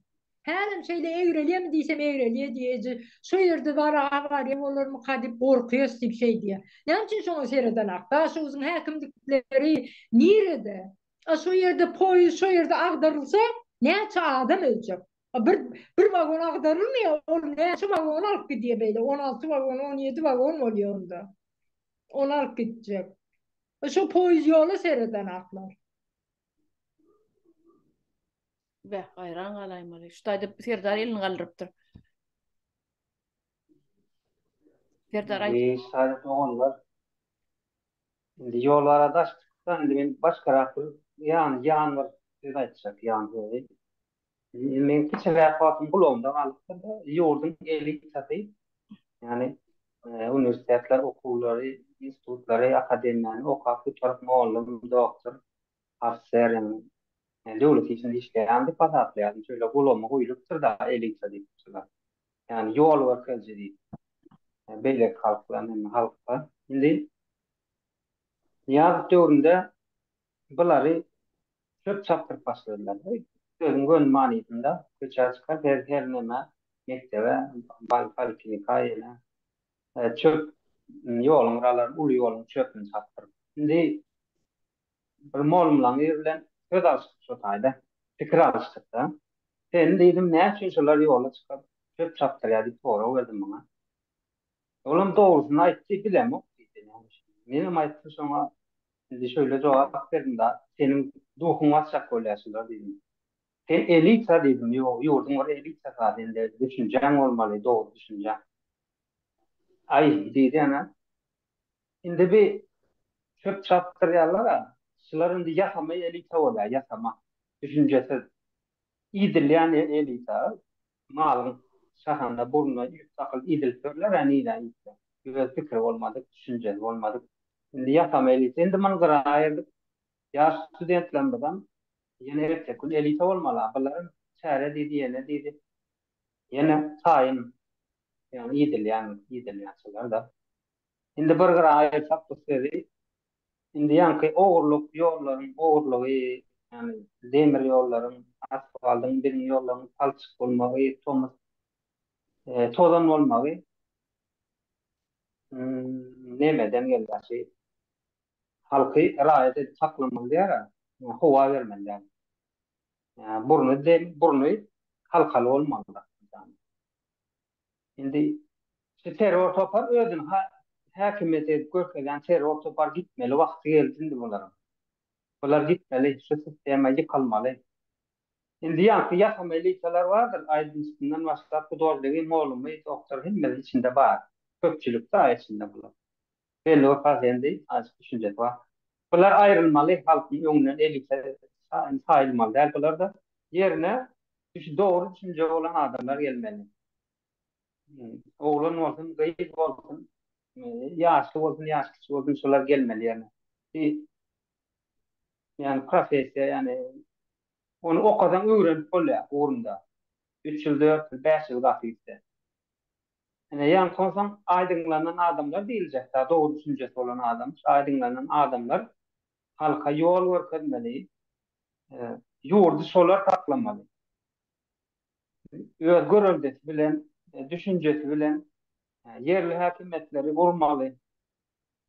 Hälem şeýle egrelýärmi diýsem egrelýär diýýär eje. Şo ýerde bar awariýa bolarmyka diýip gorkýas diýip şeý diýýär. Näme üçin şoňa seredenak? Daşoguzyň häkimlikleri nirede? A şo ýerde poýuz şo ýerde agdarylsa näçe adam öljek? A bir bir wagon agdarylmaýar, ol näçe wagon alyp gidýär beýle, 16 wagon, 17 wagon bolýar onda. Ony alyp gitjek. A şo poýuz ýola seredenaklar. Beh, haýran galaýmaly. Şu taýda Serdar elini galdyrypdyr. Serdar aýt. Indi şaýat doganlar. Indi ýol barada açdykda indi men başgarak bir ýan ýan bir söz aýtjak ýan sözi. Indi men kiçiräk wagtym gulagymda galypdyr-da, ýurduň elitasy, ýagny uniwersitetler, okuwlary, institutlary, akademiýany okap gutaryp mollum, doktor, ofiser, ýagny döwlet işinde işleýän diýip hasaplaýardym. Şeýle gulagyma guýlupdyr-da elita diýip şular. Ýagny ýol görkeziji diýip. Beýleki halk bilen hemme halkda. Indi Nyýazow döwründe bulary çöp çapdyryp başladylar. Sözüň göni manysynda köçä çykar her her neme mekdebe, poliklinika ýene çöp ýoluň gyralaryny uly ýoluň çöpüni çapdyryp. Indi bir molumlaň biri bilen söz alyşdyk şo taýda. Pikir alyşdykda. Sen diýdim näme üçin şular ýola çykyp çöp çapdyrýar diýip sorag berdim muňa. Olam dogrusyny aýtdy, bilemok diýdi. Menem aýtdym şoňa, indi şöyle jogap berdim da, seniň duhuň basjak bolýar şular diýdim. Sen elita diýdim, ýurduň bir elitasy sende düşünjäň bolmaly, dogry düşünjäň. Aý diýdi ana. Indi bi çöp çapdyrýarlar-a, şular indi ýasama elita bolýar, ýasama, düşünjesiz. Iýdilýän elita, malyň şahynda burnuna ýüp dakylyp iýdilip ýörler-ä nirä iýse. Öz pikiri bolmadyk, düşünjesi bolmadyk. Indi ýasama elita. Indi muny gyra aýyrdyk. Ýaş studentlerimizem ýene erteki gün elita bolmaly-a. Bularam çäre diýdi, ýene diýdi. Ýene taýyn, ýagny iýdilýän, iýdilýän şular-da. Indi bir gyra aýyrsak bu sözi, indi ýaňky ogurlyk ýollaryň ogurlygy, ýagny demir ýollaryň, asfaldyň, biziň ýollaryň palçyk bolmagy, tomus tozan bolmagy nemeden gelýär şi halky raýat edip saklamaly diýýär-ä, howa bermeli däl. Burny burny halkaly bolmaly. Indi şu terror topar özüni häkimiýet edip görkezýän terror topar gitmeli wagty geldi indi bularyň. Bular gitmeli, şu sistema ýykylmaly. Indi ýaňky ýasama elitalar bardyr, aýdymçysyndan başlap hudožnigi, molumy, doktory hemmesi içinde bar. Köpçülik da içinde bular. Belli bir prosendi azajyk düşünjesi bar. Bular aýrylmaly, halkyň öňünden elita saýylmaly däl bular-da. Ýerine dogry düşünje bolan adamlar gelmeli. Oglan bolsun, gyz bolsun, ýaşly bolsun, ýaş kiçi bolsun şolar gelmeli ýerine. Bir ýani professiýa, ýani ony okasaň öwrenip bolýar ugrunda. 3 ýyl, 4 ýyl, 5 ýyl gaty gitse. Ine, ýaňky onsoň aýdyňlanan adamlar diýiljek, daha dogry düşünjesi bolan adam, şu aýdyňlanan adamlar halka ýol görkezmeli, ýurdy şolar saklamaly. Öz göreldesi bilen, düşünjesi bilen ýerli häkimiýetleri gurmaly.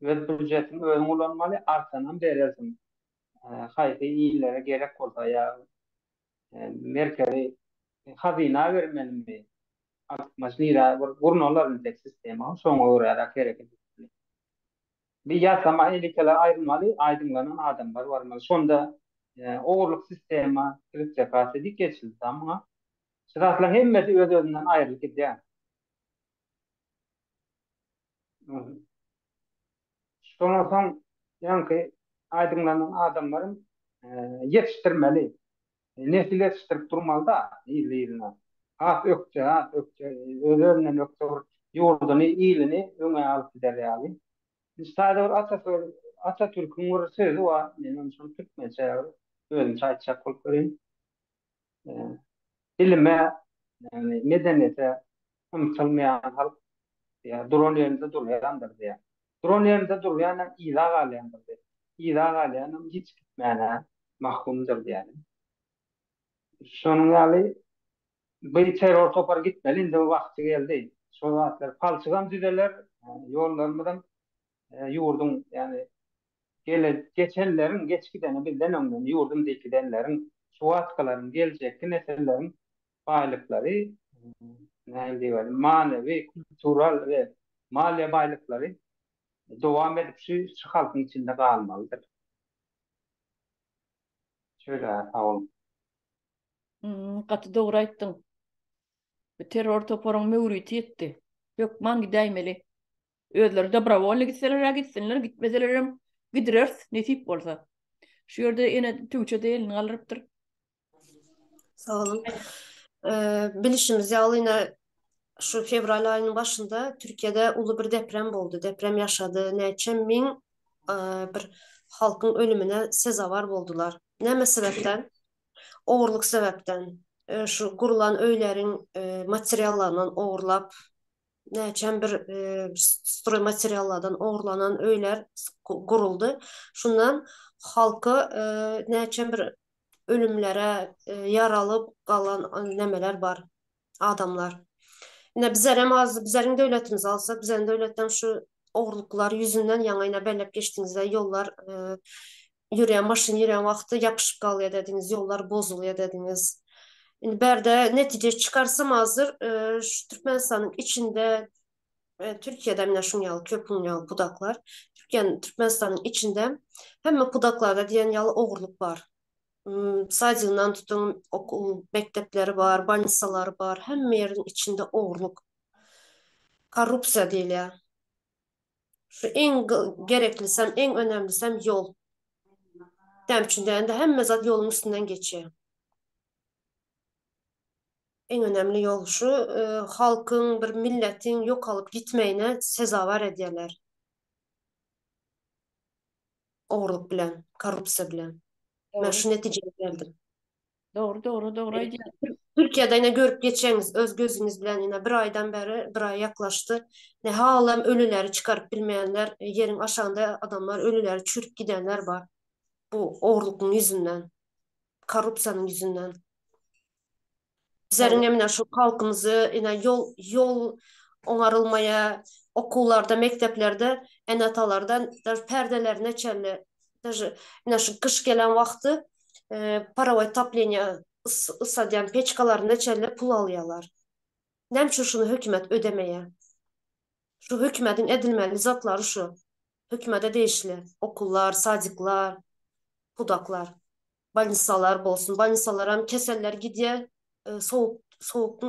Öz býujetini özüň ulanmaly, artanam berersiň. Haýsy illere gerek bolsa ýa merkezi hazyna bermelimi, artykmaç nirä bir gurnalar intek sistema, şoňa göräräk hereket etmeli. Bir ýasama eliteler aýrylmaly, aýdyňlanan adamlar barmaly. Şonda ogurlyk sistema, kleptokratiýa diýip geçildi da muňa. Şu zatlaryň hemmesi öz-özünden aýrylyp gidýär. Şondan soň ýaňky aýdyňlanan adamlaryň ýetişdirmeli. Nesil ýetişdirip durmaly-da yzly-yzyna. Has ökde, has ökde, öz-özünden ökde bir ýurduny, ilini öňe alyp gider ýaly. Indi şaýda bir Atasöz, Atatürküň bir sözi bar. Men ony şony türkmençe bir özümçe aýtjak bolup göreýin. Bilime, ýagny medeniýete ymtylmaýan halk diýýär, duran ýerinde durýandyr diýýär. Duran ýerinde durýanam yza galýandyr diýýär. Yza galýanam hiç gitmäne mahkumdyr diýýär. Şonuň ýaly. Bu terror topary gitmeli indi wagty geldi. Şo zatlar palçygam düzeler, ýollarymyzam ýurduň ýagny gele geçenleriň geç gideni bizden öňden ýurdum diýip gidenleriň şu wagtkylaryň geljekki nesilleriň baýlyklary nähili diýeli manewi, kultural we maliýe baýlyklary dowam edip şu şu halkyň içinde galmalydyr. Şeýle sag boluň. Gaty dogry aýtdyň. Bu terror toparyň möwriti ýetdi. Hökman gidäýmeli. Özleri dobrowolny gitseler-ä gitsinler, gitmeselerem gidireris, nesip bolsa. Şu ýerde ene tüwçe-de elini galdyrypdyr. Sag boluň. Bilişimiz ýaly ine şu fewral aýynyň başynda Türkiýede uly bir deprem boldy. Deprem ýaşady. Näçe miň bir halkyň ölümine sezawar boldular. Näme sebäpden? Ogurlyk sebäpden. Şu gurlan öýleriň materiallaryndan ogurlap, näçem bir stroýmateriallardan ogurlanan öýler guruldy. Şundan halka näçem bir ölümlere ýaraly galan nemeler bar, adamlar. Ine bizlerem az, bizleriň döwletimizi alsak, bizleriň döwletden şu ogurlyklar ýüzünden ýaňy ine belläp geçdiňizde ýollar ýörýän maşyn ýörýän wagty ýapyşyp galýar dediňiz, ýollar bozulýar dediňiz. Indi bärde netije çykarsam hazir şu Türkmenistanyň içinde Türkiýede mine şuň ýaly köp şuň ýaly pudaklar. Türkiýäniň Türkmenistanyň içinde hemme pudaklarda diýen ýaly ogurlyk bar. Sadygyndan tutuň okuw mekdepleri bar, bolnisalary bar, hemme ýeriň içinde ogurlyk. Korrupsiýa diýilýär. Şu iň gereklisem, iň önemlisem ýol. Näme üçin diýende hemme zat ýoluň üstünden geçýär. Iň önemli ýol şu e, halkyň bir milletiň ýok alyp gitmegine sezawar edýärler. Ogurlyk bilen, korrupsiýa bilen. Men şu netijä geldim. Dogry, dogry, dogry aýdýaň. Türkiýede ine görüp geçeňiz, öz gözüňiz bilen ine bir aýdan bäri, bir aý ýaklaşdy. Ne halam ölüleri çykaryp bilmeýänler, ýeriň aşagynda adamlar ölüleri çürüp gidenler bar. Bu ogurlygyň ýüzünden, korrupsiýanyň ýüzünden. Bizleriň ine şu halkymyzy ine ýol ýol oňarylmaýa, okuwlarda, mekdeplerde ene-atalardan daž perdelerine çenli daže ine şu gyş gelen wagty parowoý topleniýa ysadýan peçkalaryna çenli pul alýarlar. Näme üçin şuny hökümet ödemeýär? Şu hökümediň edilmeli zatlary şu. Hökümete degişli okullar, sadiklar, pudaklar, bolnisalar bolsun. Bolnisalaram keseller gidýär, sowuk sowuk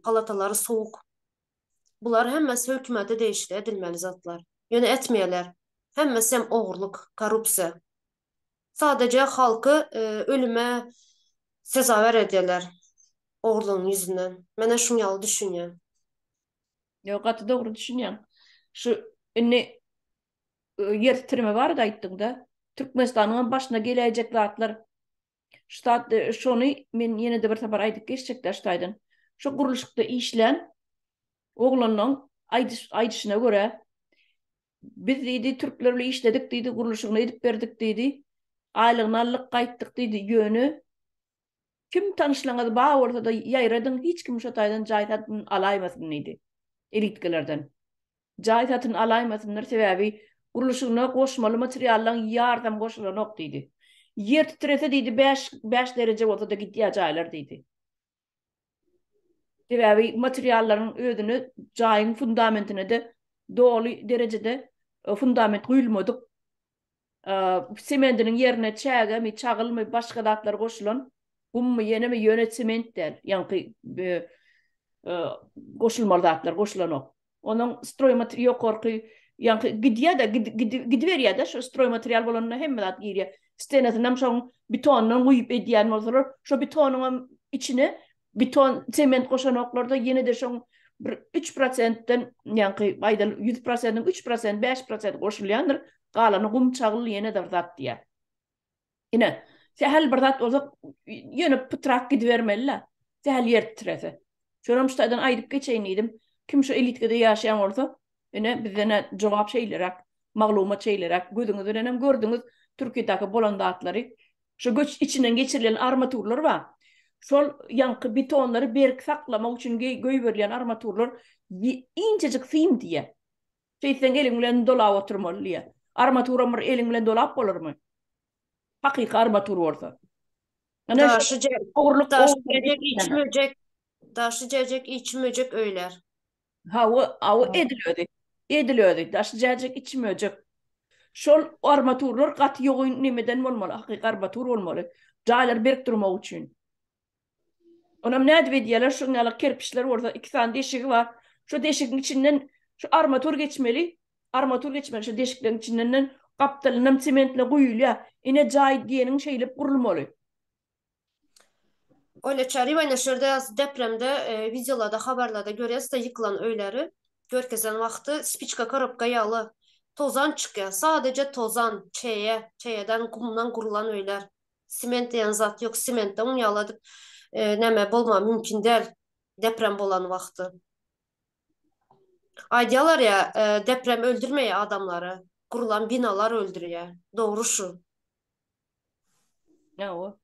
palatalary sowuk. Bular hemmesi hökümete degişli edilmeli zatlar. Ýöne etmeýärler. Hemmesi hem ogurlyk, korrupsiýa. Sadaja halky ölüme sezawar edýärler ogurlygyň ýüzünden. Menä şuň ýaly düşünýän. Ýok, gaty dogry düşünýäň. Şu indi ýer titreme barada aýtdyňda, Türkmenistanyň hem başyna geläýjek zatlar şu zat şony men ýene-de bir sapar aýdyp geçjekdä şu taýdan. Şu gurluşykda işlän oglanlaň aýdyşyna görä Biz diýdi, türkler bilen işledik diýdi, gurluşygyny edip berdik diýdi. Aýlygyny aldyk, gaýtdyk diýdi. Ýöne kim tanyşlaryňyz bar bolsa-da ýaýradyň, hiç kim şo taýdan jaý satyn alaýmasyn diýdi. Elitkalardan. Jaý satyn alaýmasynlar, sebäbi gurluşygyna goşmaly materiallaryň ýarsam goşulanok diýdi. Ýer titrese diýdi, 5 dereje bolsa-da gidýär jaýlar diýdi. Sebäbi materiallaryň özüne jaýyň fundamentine-de doly derejede e, fundament guýulmadyk. E, semendiniň ýerine çägemi, çagylmy, başga zatlar goşulan, gummy, ýenemi, ýöne sement däl. Ýaňky e, goşulmaly zatlar goşulanok. Onuň stroýmaterial ýokarky ýaňky gidýär-de, gidiberýär-de, şu stroýmaterial bolanda hemme zat girýär. Stenasynam şoň betondan guýup edýän bolsalar, şo betonyňam içine beton, sement goşanoklar-da, ýene-de şoň bir üç prosentden, ýaňky aýdaly ýüz prosentiň üç prosent, bäş prosent goşulýandyr, galany gum, çagyl ýene-de bir zat diýýär. Ine, sähel bir zat bolsa, ýöne pytrak gidibermeli-le. Sähel ýer titrese. Şonam şu taýdan aýdyp geçeýin diýdim. Kim şu elitkada ýaşaýan bolsa, ine, bizden-ä jogap şeýleräk, maglumat şeýleräk. Gözüňiz bilen hem gördüňiz Türkiýedäki bolan zatlary. Şu göç içinden geçirilen armaturlar bar. Şol ýaňky betonlary berk saklamak üçin goýberilýän armaturlar inçejik sim diýýär. Şeýtseň eliň bilen dolap oturmaly diýýär. Armaturam bir eliň bilen dolap bolarmy? Hakyky armatur bolsa. Daşy jäjek, içi möjek. Daşy jäjek, içi möjek öýler. Hawa, hawa edil özi. Edil özi. Daşy jäjek, içi möjek. Şol armaturlar gaty ýogyn nemeden bolmaly, hakyky armatur bolmaly. Jaýlar berk durmak üçin. Onam nädip edýärler, şuň ýaly kerpiçler bolsa iki sany deşigi bar. Şo deşigiň içinden şu armatur geçmeli. Armatur geçmeli şu deşikleriň içinden gapdalyndan sementle guýulýar. Ine jaý diýeniň şeýlip gurulmaly. Olya Çaryýewa ine şu ýerde ýaz depremde wideolarda habarlarda görýäs-de ýykylan öýleri görkezen wagty spiçka korobka ýaly tozan çykýar sadeje tozan çeýe çeýeden gumdan gurulan öýler sement diýen zat ýok sementde oň ýaly edip näme bolma mümkin däl deprem bolan wagty aýdýalar ýa deprem öldürmeýär adamlary gurulan binalar öldürýär dogry şu. Hawa.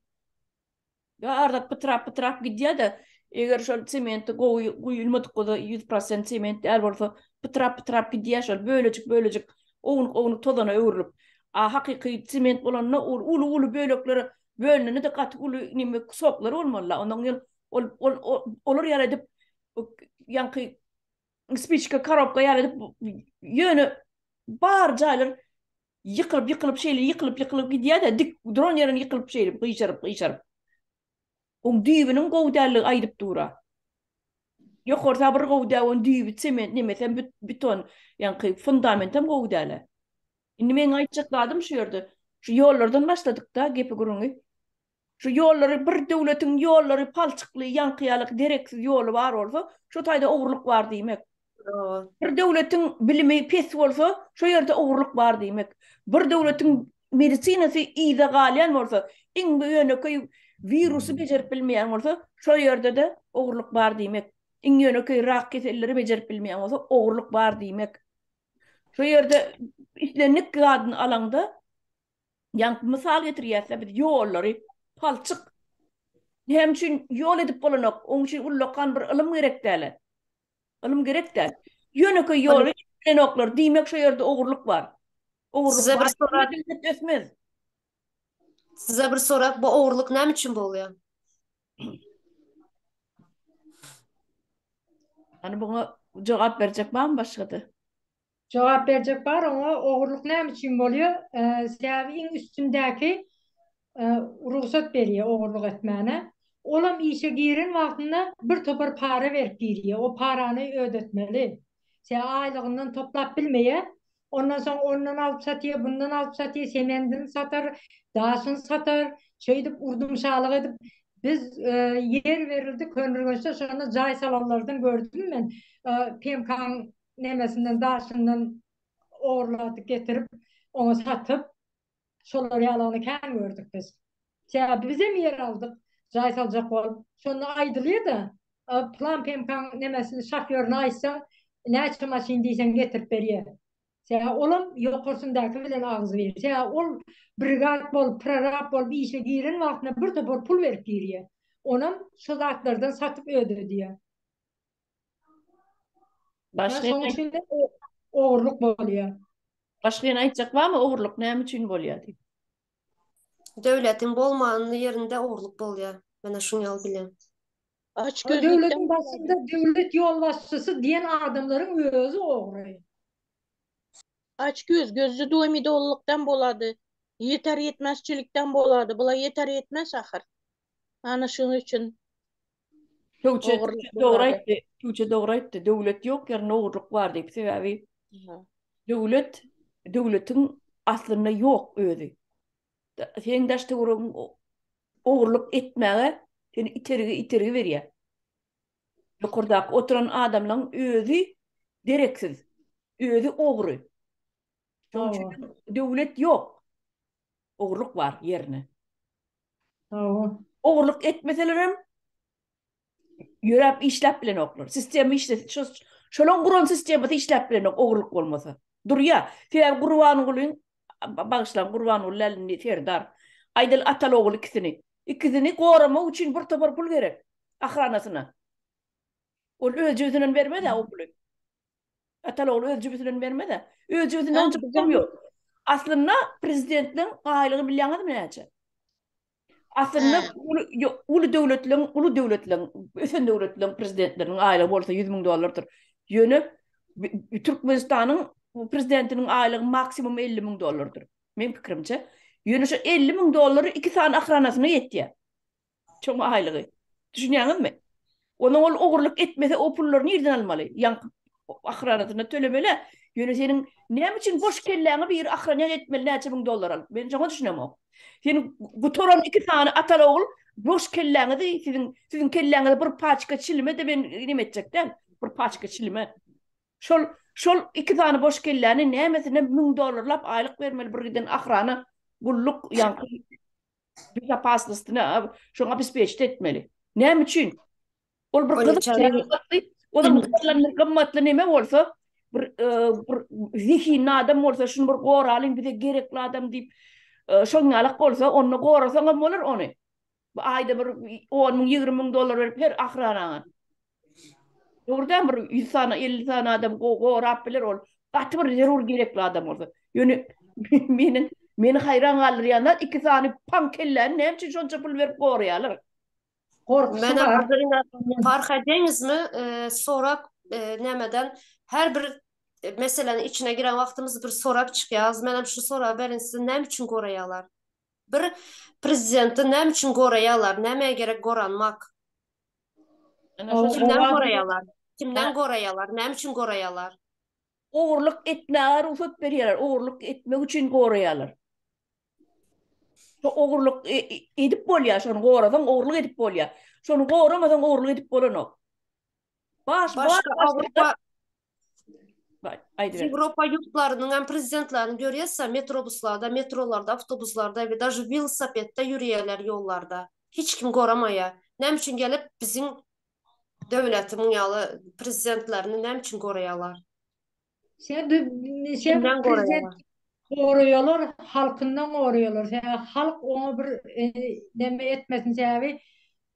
Ýa arzak pytrap-pytrap gidýär-de, eger şol sementi gowy guýulmadyk bolsa, 100% sement däl bolsa, pytrap-pytrap gidýär şol bölejik-bölejik, ownuk-ownuk tozana öwrülip. A hakyky sement bolanda ol uly-uly böleklere bölünende-de gaty uly neme kusoklar bolmaly-la. Ondan ýöne ol ol olar ýaly edip ýaňky spiçka korobka ýaly edip ýöne bar jaýlar Ýykylyp ýykylyp şeýle ýykylyp ýykylyp gidýär-de dik duran ýerinden ýykylyp şeýle gyşaryp gyşaryp. Oň düýbüniň gowy däldigi aýdyp dur-a. Ýokarsa bir gowy däl oň düýbi sement nemesem beton ýaňky fundamentem gowy däl-ä. Indi meň aýtjak zadym şu ýerde şu ýollardan başladyk-da gepi gürrüňi. Şu ýollary bir döwletiň ýollary palçykly ýaňky ýaly dereksiz ýoly bar bolsa şo taýda ogurlyk bar diýmek. Bir döwletiň bilimi pes bolsa şo ýerde ogurlyk bar diýmek. Bir döwletiň medisinasy yza galýan bolsa iň ýönekeý wirusy bejerip bilmeýän bolsa şo ýerde-de ogurlyk bar diýmek. Iň ýönekeý rak keselleri bejerip bilmeýän bolsa ogurlyk bar diýmek. Şo ýerde islendik zadyny alaňda Ýaňky mysal getirýäs-de biz ýollary, palçyk. Näme üçin ýol edip bolanok? Oň üçin ullakan bir ylym gerek däl-ä. Ylym gerek däl. Ýönekeý ýoly edip bilenoklar. Diýmek şo ýerde ogurlyk bar. Ogurlyk Size bir bar sorag. döwlet ösmez. Size bir sorag, bu ogurlyk näme üçin bolýar? Hany buňa jogap berjek barmy başga-da? Jogap berjek bar oňa ogurlyk näme üçin bolýa sebäbi iň üstündäki rugsat berýä ogurlyk etmäne olam işe giren wagtynda bir topar para berip girýä o parany ödetmeli sebäbi aýlygyndan toplap bilmeýä ondan soň ondan alyp satýa bundan alyp satýa semendini satar daşyny satar şeýdip urdumşalyk edip biz ýer berildi Köneürgençde şonda jaý salanlardan gördüm men PMK-nyň nemesinden daşyndan ogurladyp getirip oňa satyp şolar ýalyny kän gördük biz. Sebäbi bizem ýer aldyk jaý saljak bolup. Şonda aýdylýar-da plan pemkaň nemesini şofýoryna aýtsaň näçe maşyn diýseň getirip berýär. Sebäbi olam ýokarsyndaky bilen agzybir. Sebäbi ol brigad bolup prorab bolup işe giren wagtynda bir topar pul berip girýär. Onam şo zatlardan satyp ödedýär. Başga Şonuň üçin de ogurlyk bolýar. Başga ýene aýtjak barmy ogurlyk näme üçin bolýar diýip? Döwletiň bolman ýerinde ogurlyk bolýar. Menä şuny ýaly bilýän. Aç Döwletiň gözlükden başynda döwlet ýolbaşçysy diýen adamlaryň özi ogry. Aç göz, gözli doýmydolulykdan bolady. Ýeter ýetmezçilikden bolady. Bula ýeter ýetmez ahyr. Ana şunuň üçin Tuğçe ogurlyk dogry bolady. aýtdy. Tuğçe dogry aýtdy. Döwlet ýok ýerinde ogurlyk bar diýip. Sebäbi döwlet döwletiň aslynda ýok özi. Seň daş töweregiň ogurlyk etmäge seni itergi itergi berýär. Ýokardaky oturan adamlaryň özi dereksiz. Özi ogry. Şonuň üçin döwlet ýok. Ogurlyk bar ýerine. Hawa. Ogurlyk etmeselerem ýöräp işläp bilenoklar. Sistema işlese, şo şolaň guran sistemasy işläp bilenok ogurlyk bolmasa. Durýa. Sebäbi Gurbangulyň bagyşlaň Gurbanguly däl indi Serdar. Aýdaly ataly ogul ikisini. Ikisini goramak üçin bir topar pul gerek ahranasyna. Ol öz jübüsinden bermez-ä o puly. Ataly ogly öz jübüsinden bermez-ä. Öz jübüsinde onça pulam ýok. Aslynda prezidentleň aýlygy bilýäňizmi näçe? Aslynda uly uly döwletleriň, uly döwletleriň, ösen döwletleriň prezidentleriniň aýlygy bolsa 100 müň dollardyr. Ýöne Türkmenistanyň prezidentiniň aýlygy maksimum 50 müň dollardyr. Meň pikirimçe. Ýöne şu 50 müň dollary iki sany ahranasyna ýetýär. Şoň aýlygy. Düşünýäňizmi? Onuň ol ogurlyk etmese o pullary nirden almaly? Ýaňky ahranasyna tölemeli. Ýöne seniň näme üçin boş kelläňi biri ahranýat etmeli näçe müň dollar alyp? Men şoňa düşünemok. Seniň gutaran iki sany ataly ogul boş kelläňizi siziň siziň kelläňize bir paçka çilime-de men neme etjek däl. Bir paçka çilime. Şol şol iki sany boş kelläni nämesine müň dollarlap aýlyk bermeli bir giden ahrana gulluk ýaňky bezopasnostyny şoňa obespeçit etmeli. Näme üçin? Ol bir gyzyk Onuň gymmatly, gymmatly neme bolsa, bir e, bir zehinli adam bolsa, şuny bir goralyň, bize gerekli adam diýip, e, şoň ýalak bolsa, onda gorasaň hem bolar ony. Bu aýda bir 10 müň, 20 müň dollar berip her ahranaňa. Dogrudan bir 100 sany, 50 sany adam gorap biler ol. Gaty bir zerur gerekli adam bolsa. Ýöne meniň meni haýran galdyrýan zat iki sany paň kelläni näme üçin şonça pul berip goraýarlar? Gorkusy bar. Parh edýäňizmi? Sorag nämeden her bir meseläniň içine giren wagtymyz bir sorag çykýar. Menem şu soragy berin size näme üçin goraýarlar? Bir prezidenti näme üçin goraýarlar? Nämä gerek goranmak? Kimden goraýarlar? Kimden goraýarlar? Näme üçin goraýarlar? Ogurlyk etmäge rugsat berýärler. Ogurlyk etmek üçin goraýarlar. Şo ogurlyk e, e, edip bolýar, şony gorasaň ogurlyk edip bolýar. Şony goramasaň ogurlyk edip bolanok. Baş, Başga Awrupa Ýewropa ýurtlarynyň hem prezidentlerini görýäs-ä, metrobuslarda, metrolarda, awtobuslarda we daže welosipedde ýörýärler ýollarda. Hiç kim goramaýar. Näme üçin gelip biziň döwletimiň ýaly prezidentlerini näme üçin goraýarlar? Sen sen prezident goraýarlar, halkyndan goraýarlar. Sebäbi halk oňa bir e, neme etmesin sebäbi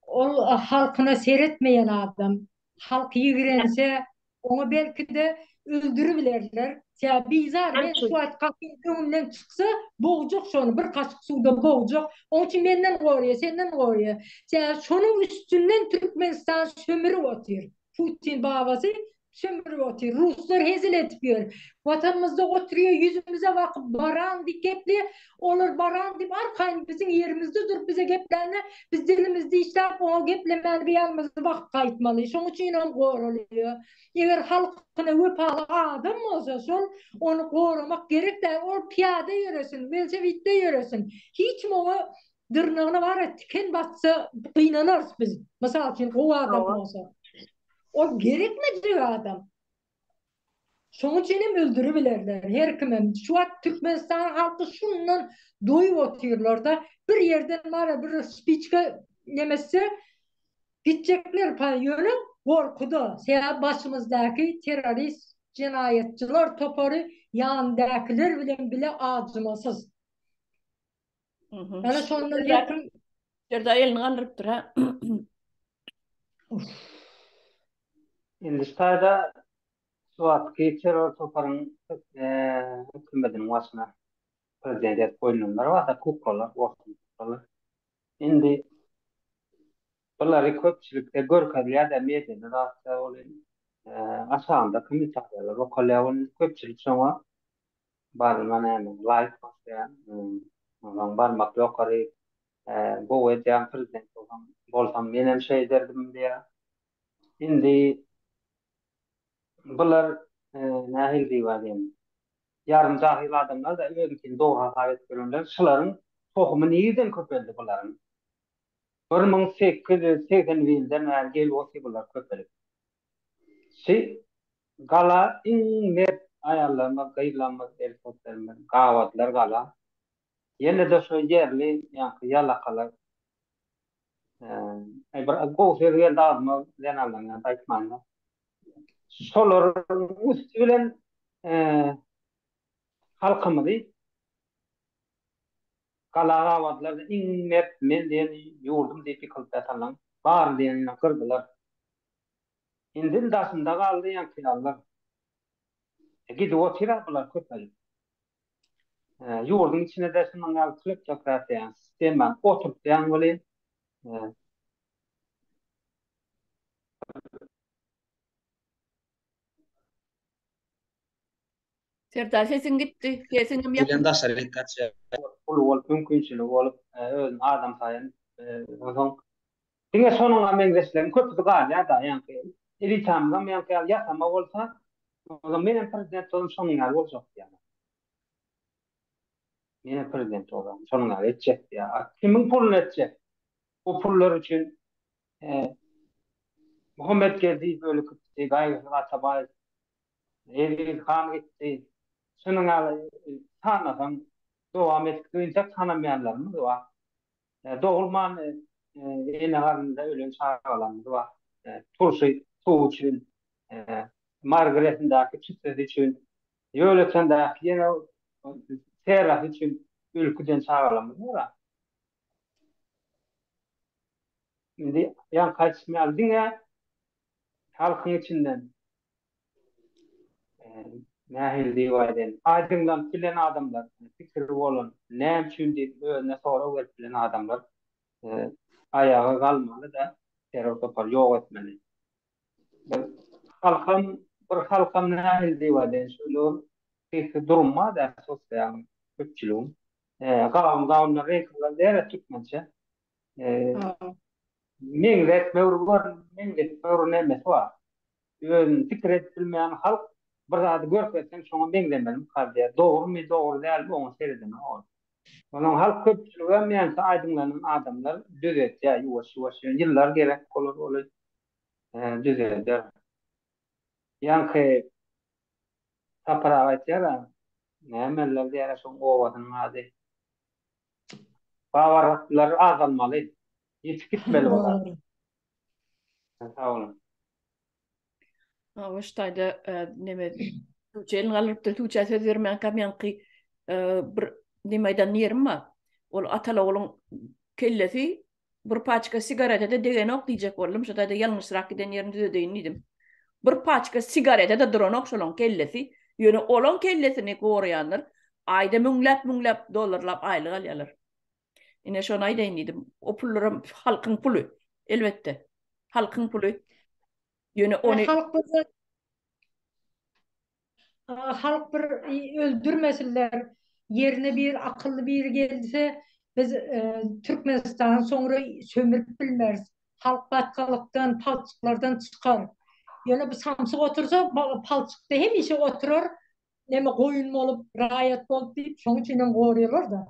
ol halkyna seretmeýän adam. Halk ýigrense, oňa belki-de öldüribilerler. Sebäbi bizar, men şu wagt gapyň öňümden çyksa, bogjak şony, bir kaşyk suwda bogjak. Onuň üçin menden goraýar, senden goraýar. Sebäbi şonuň üstünden Türkmenistan sömürip otyr. Putin babasy sömürip otyr. Ruslar hezil edip ýör. Watanymyzda oturýar, ýüzümize bakyp baran diýip gepleýär. Olar baran diýip arkaýyn biziň ýerimizde durup bize geplände, biz dilimizi dişläp oňa geplemäni bir ýanymyzda bakyp gaýtmaly. Şoň üçin hem goralýar. Eger halkyna wepaly adam bolsa şol ony goramak gerek däl. Ol pyýada ýöresin, welosipedde ýöresin. Hiç kim oňa dyrnagyna bara tiken batsa gynanarys biz. Mysal üçin gowy adam bolsa. Ol gerekmejek adam. Şonuň üçin hem öldüribilerler her kimem. Şu wagt Türkmenistanyň halky şundan doýup otyrlarda bir ýerden bara bir spiçka nemetse gitjekler pa ýöne gorkuda sebäbi başymyzdaky terrorist jenaýatçylar topary ýanyndakylar bilen bile ajymasyz. Ýöne şondan her kim Serdar elini galdyrypdyr ha. Indi şu taýda şu wagtky terror toparyň hökümetiniň başyna prezident edip goýlanlar bar-da, kuklalar, orsuň kuklalar. Indi bulary köpçülikde görkezilýär-de, mediada zatda ol aşagynda kommentariýalar okalýar, ol köpçülik şoňa barma näme, laýk basýar, onsoň barmak ýokary gowy edýäň prezident bolsaň, bolsam menem şeýderdim diýýär. Indi bular nähili diýip aýdaýyn, ýarym jahyl adamlar-da özünkini dogry hasap edip ýörenler, şularyň tohumy nirden köpeldi bularyň? 1881-den bäri gelip otyr bular köpelip. Şi gala iň mert aýallarymyz, gyzlarymyz, erkeklerimiz gabadylar gala. Ýene-de şo ýerli ýaňky ýalakalar Aý bir gowy söz geldi agzyma zenanlaryň ýanynda aýtmaýyn-da. Şolaryň üsti bilen halkymyzy. Gala gabadylar-da, iň mert men diýen ýurdum diýip ýykylyp ýatanlaryň bary diýenini gyrdylar. Indi daşynda galdy ýaňky ýalylar. Gidip otyr-a bular köpelip. Ýurduň içine-de şunuň ýaly kleptokratiýany, sistemany oturtýaň welin, Serdar sesiň gitdi. Sesiňem ýapyk. Bilen daşary gaçýar. Puly bolup, mümkinçiligi bolup, özüni adam saýan, onsoň diňe şonuňa meňzeşleriň köpüsi galýar-da, ýaňky elitamyzam ýaňky ýaly ýasama bolsa, onsoň menem prezident bolsam şonuň ýaly boljak diýýär. Menem prezident bolsam şonuň ýaly etjek diýýär. A kimiň puluny etjek? Bu pullar üçin Muhammet Geldiýew ölüp gitdi, Gaýgysyz Atabaýew Eziz han gitdi. Şunuň ýaly sanasaň dowam edip gidinçä tanamaýanlarymyz bar. Dogulman ene garnynda ölen çagalarymyz bar. Turşy suw üçin, Margaretindäki tüssesi üçin, Ýolötendäki ýene serrasy üçin ölüp giden çagalarymyz bar. Indi ýaňky aýdyşym ýaly diňe halkyň içinden nähili diýip aýdaýyn, aýdyňlanyp bilen adamlar, pikiri bolan, näme üçin diýip özüne sorag berip bilen adamlar aýaga galmaly-da, terror topary ýok etmeli. Bir halkam, bir halkam nähili diýip aýdaýyn, şeýle bir sesli durum bar-da, sosial köpçüligiň. Gawun gawundan reňk alar diýer türkmençe. Meňzetme bir gör, meňzetme bir nemesi bar. Özüni pikir edip bilmeýän halk bir zady görkezseň şoňa meňzemelimi diýýär. Dogrumy, dogry dälmi oňa seredenok ol. Onuň halk köpçüligem ýaňky aýdyňlanan adamlar düzetýär ýuwaş-ýuwaş. Ýöne ýyllar gerek bolar oly düzelder. Ýaňky Sapar aga aýtýar-a, nämeler diýýär şoň obasynyň ady. Babarlar azalmaly. Ýitip gitmeli olar. Sag boluň. Hawa, şu taýda neme Tuğçe elini galdyrypdyr. Tuğçä söz bermänkäm ýaňky bir neme aýdan ýerim bar. Ol Atalogluň kellesi bir paçka sigarete-de degenok diýjek boldum. Şu taýda ýalňyşrak giden ýerini düzedeýin diýdim. Bir paçka sigarete-de duranok şolaň kellesi. Ýöne olaň kellesini goraýanlar aýda müňläp-müňläp dollarlap aýlyk alýarlar. Ine şony aýdaýyn diýdim. O pullaram halkyň puly. Elbetde. Halkyň puly. Ýöne ony Halk bolsa halk bir öldürmesinler. Ýerine bir akylly biri gelse biz Türkmenistany soňra sömürip bilmeris. Halk batgalykdan, palçyklardan çykar. Ýöne bu samsyk otursa palçykda hemişe oturar. Neme goýun bolup, raýat bolup diýip şoň üçinem goraýarlar-da.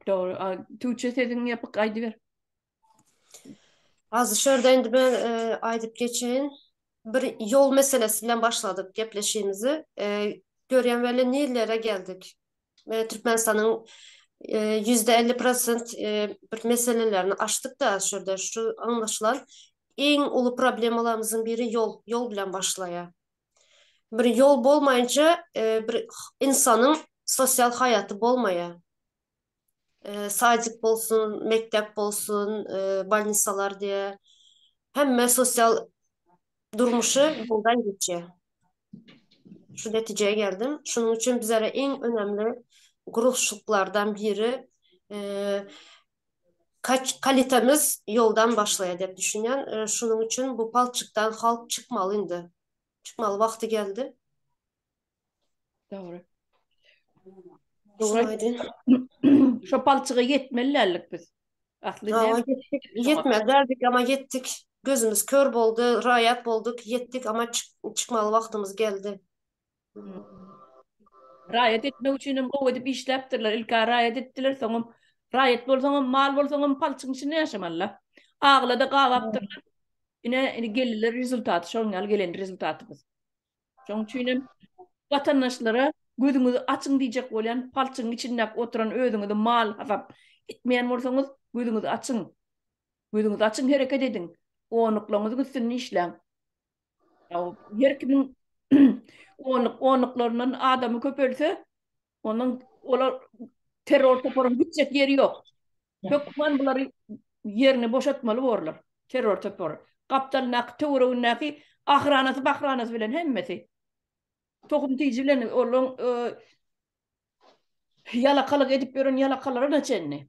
Dogry. Tuğçe sesiň ýapyk aýdyber. Az şu ýerde indi men e, aýdyp geçeýin. Bir ýol meselesi bilen başladyk gepleşigimizi. E, görýän weli nirlere geldik. E, Türkmenistanyň %50 e, bir meselelerini açdyk da şu ýerde şu anlaşylan iň uly problemalarymyzyň biri ýol, ýol bilen başlaýar. Bir ýol bolmaýynça bir ynsanyň sosial haýaty bolmaýar. Sadik bolsun, mekdep bolsun, bolnisalar diýe. Hemme sosial durmuşy ýoldan geçýär. Şu netijä geldim. Şunuň üçin bizlere iň önemli gurluşyklardan biri kalitemiz ýoldan başlaýar diýip düşünýän. Şunuň üçin bu palçykdan halk çykmaly indi. Çykmaly wagty geldi. Dogry. Dogry. Şo palçyga ýetmeli däldik biz. Asly näme? Ýetmeli däldik, amma ýetdik. Gözümiz kör boldy, raýat bolduk, ýetdik, amma çykmaly wagtymyz geldi. Raýat etmek üçin hem gowy edip işläpdirler. Ilk-ä raýat etdiler, soňam raýat bolsaňam, mal bolsaňam palçygyň içinde ýaşamaly-la. Agyla-da gabapdyrlar. Ine, indi geldiler rezultaty, şonuň ýaly gelen rezultatymyz. Şonuň üçin hem watandaşlara gözüňizi açyň diýjek bolýan, palçygyň içindäki oturan özüňizi mal hasap etmeýän bolsaňyz, gözüňizi açyň. Gözüňizi açyň, hereket ediň. Onluklaryňyzyň üstünde işläň. Her kimiň onluk onluklaryndan adamy köpelse, onuň olar. Terror toparyň gitjek ýeri ýok. Hökman bulary ýerini boşatmaly borlar. Terror topary. Gapdalyndaky, töweregindäki ahranasy, bahranasy bilen hemmesi. Tohum tiji bilen olaň ýalakalyk edip ýören ýalakalaryna çenli.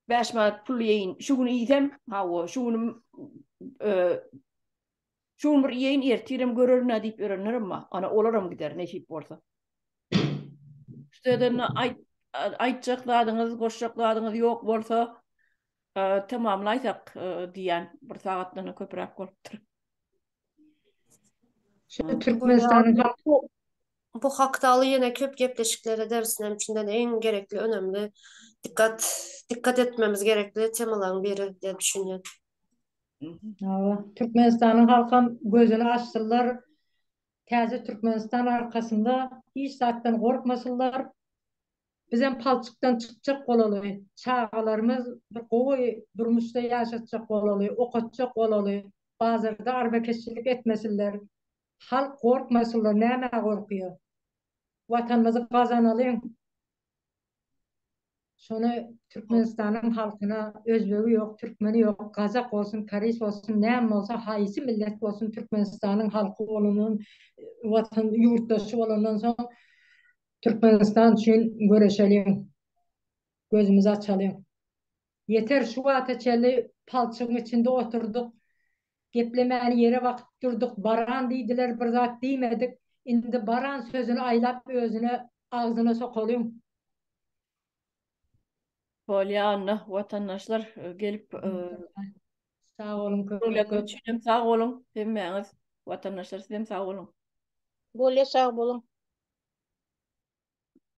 5 manat pul iýeýin, şu gün iýsem, hawa, şu günüm şu gün bir iýeýin, ertirem görerin-ä diýip ýörenlerem bar. Ana, olaram gider, nesip bolsa. Şu ýerden aýtjak zadyňyz, goşjak zadyňyz ýok bolsa, tamamlaýsak diýýän, bir sagatdan köpräk bolupdyr. Şu Türkmenistanyň halky Bu hakdaly ýene köp gepleşikler ederis näme üçin diýende iň gerekli önemli dikkat dikkat etmemiz gerekli temalaryň biri diýip düşünýän. Hawa, Türkmenistanyň halkam gözüni açsynlar, täze Türkmenistan arkasynda hiç zatdan gorkmasynlar. Bizem palçykdan çykjak bolaly, çagalarymyz bir gowy durmuşda ýaşatjak bolaly, okatjak bolaly, bazarda arbakeşçilik etmesinler. Halk gorkmasynlar, nämä gorkýa? Watanymyzy gazanalyň. Şony Türkmenistanyň halkyna özbegi ýok, türkmeni ýok, gazak bolsun, koreýs bolsun, näme bolsa haýsy millet bolsun Türkmenistanyň halky bolandan, watan ýurtdaşy bolandan soň Türkmenistan üçin göreşeliň. Gözümizi açalyň. Ýeter şu wagta çenli palçygyň içinde oturdyk. Geplemäni ýere bakyp durduk. Baran diýdiler bir zat diýmedik. Indi baran sözüni aýlap özüne agzyna sokalyň. Bolýa onda watandaşlar gelip Sag boluň köp köp. Üçinem sag boluň hemmäňiz watandaşlar sizem sag boluň. Bolýa sag boluň.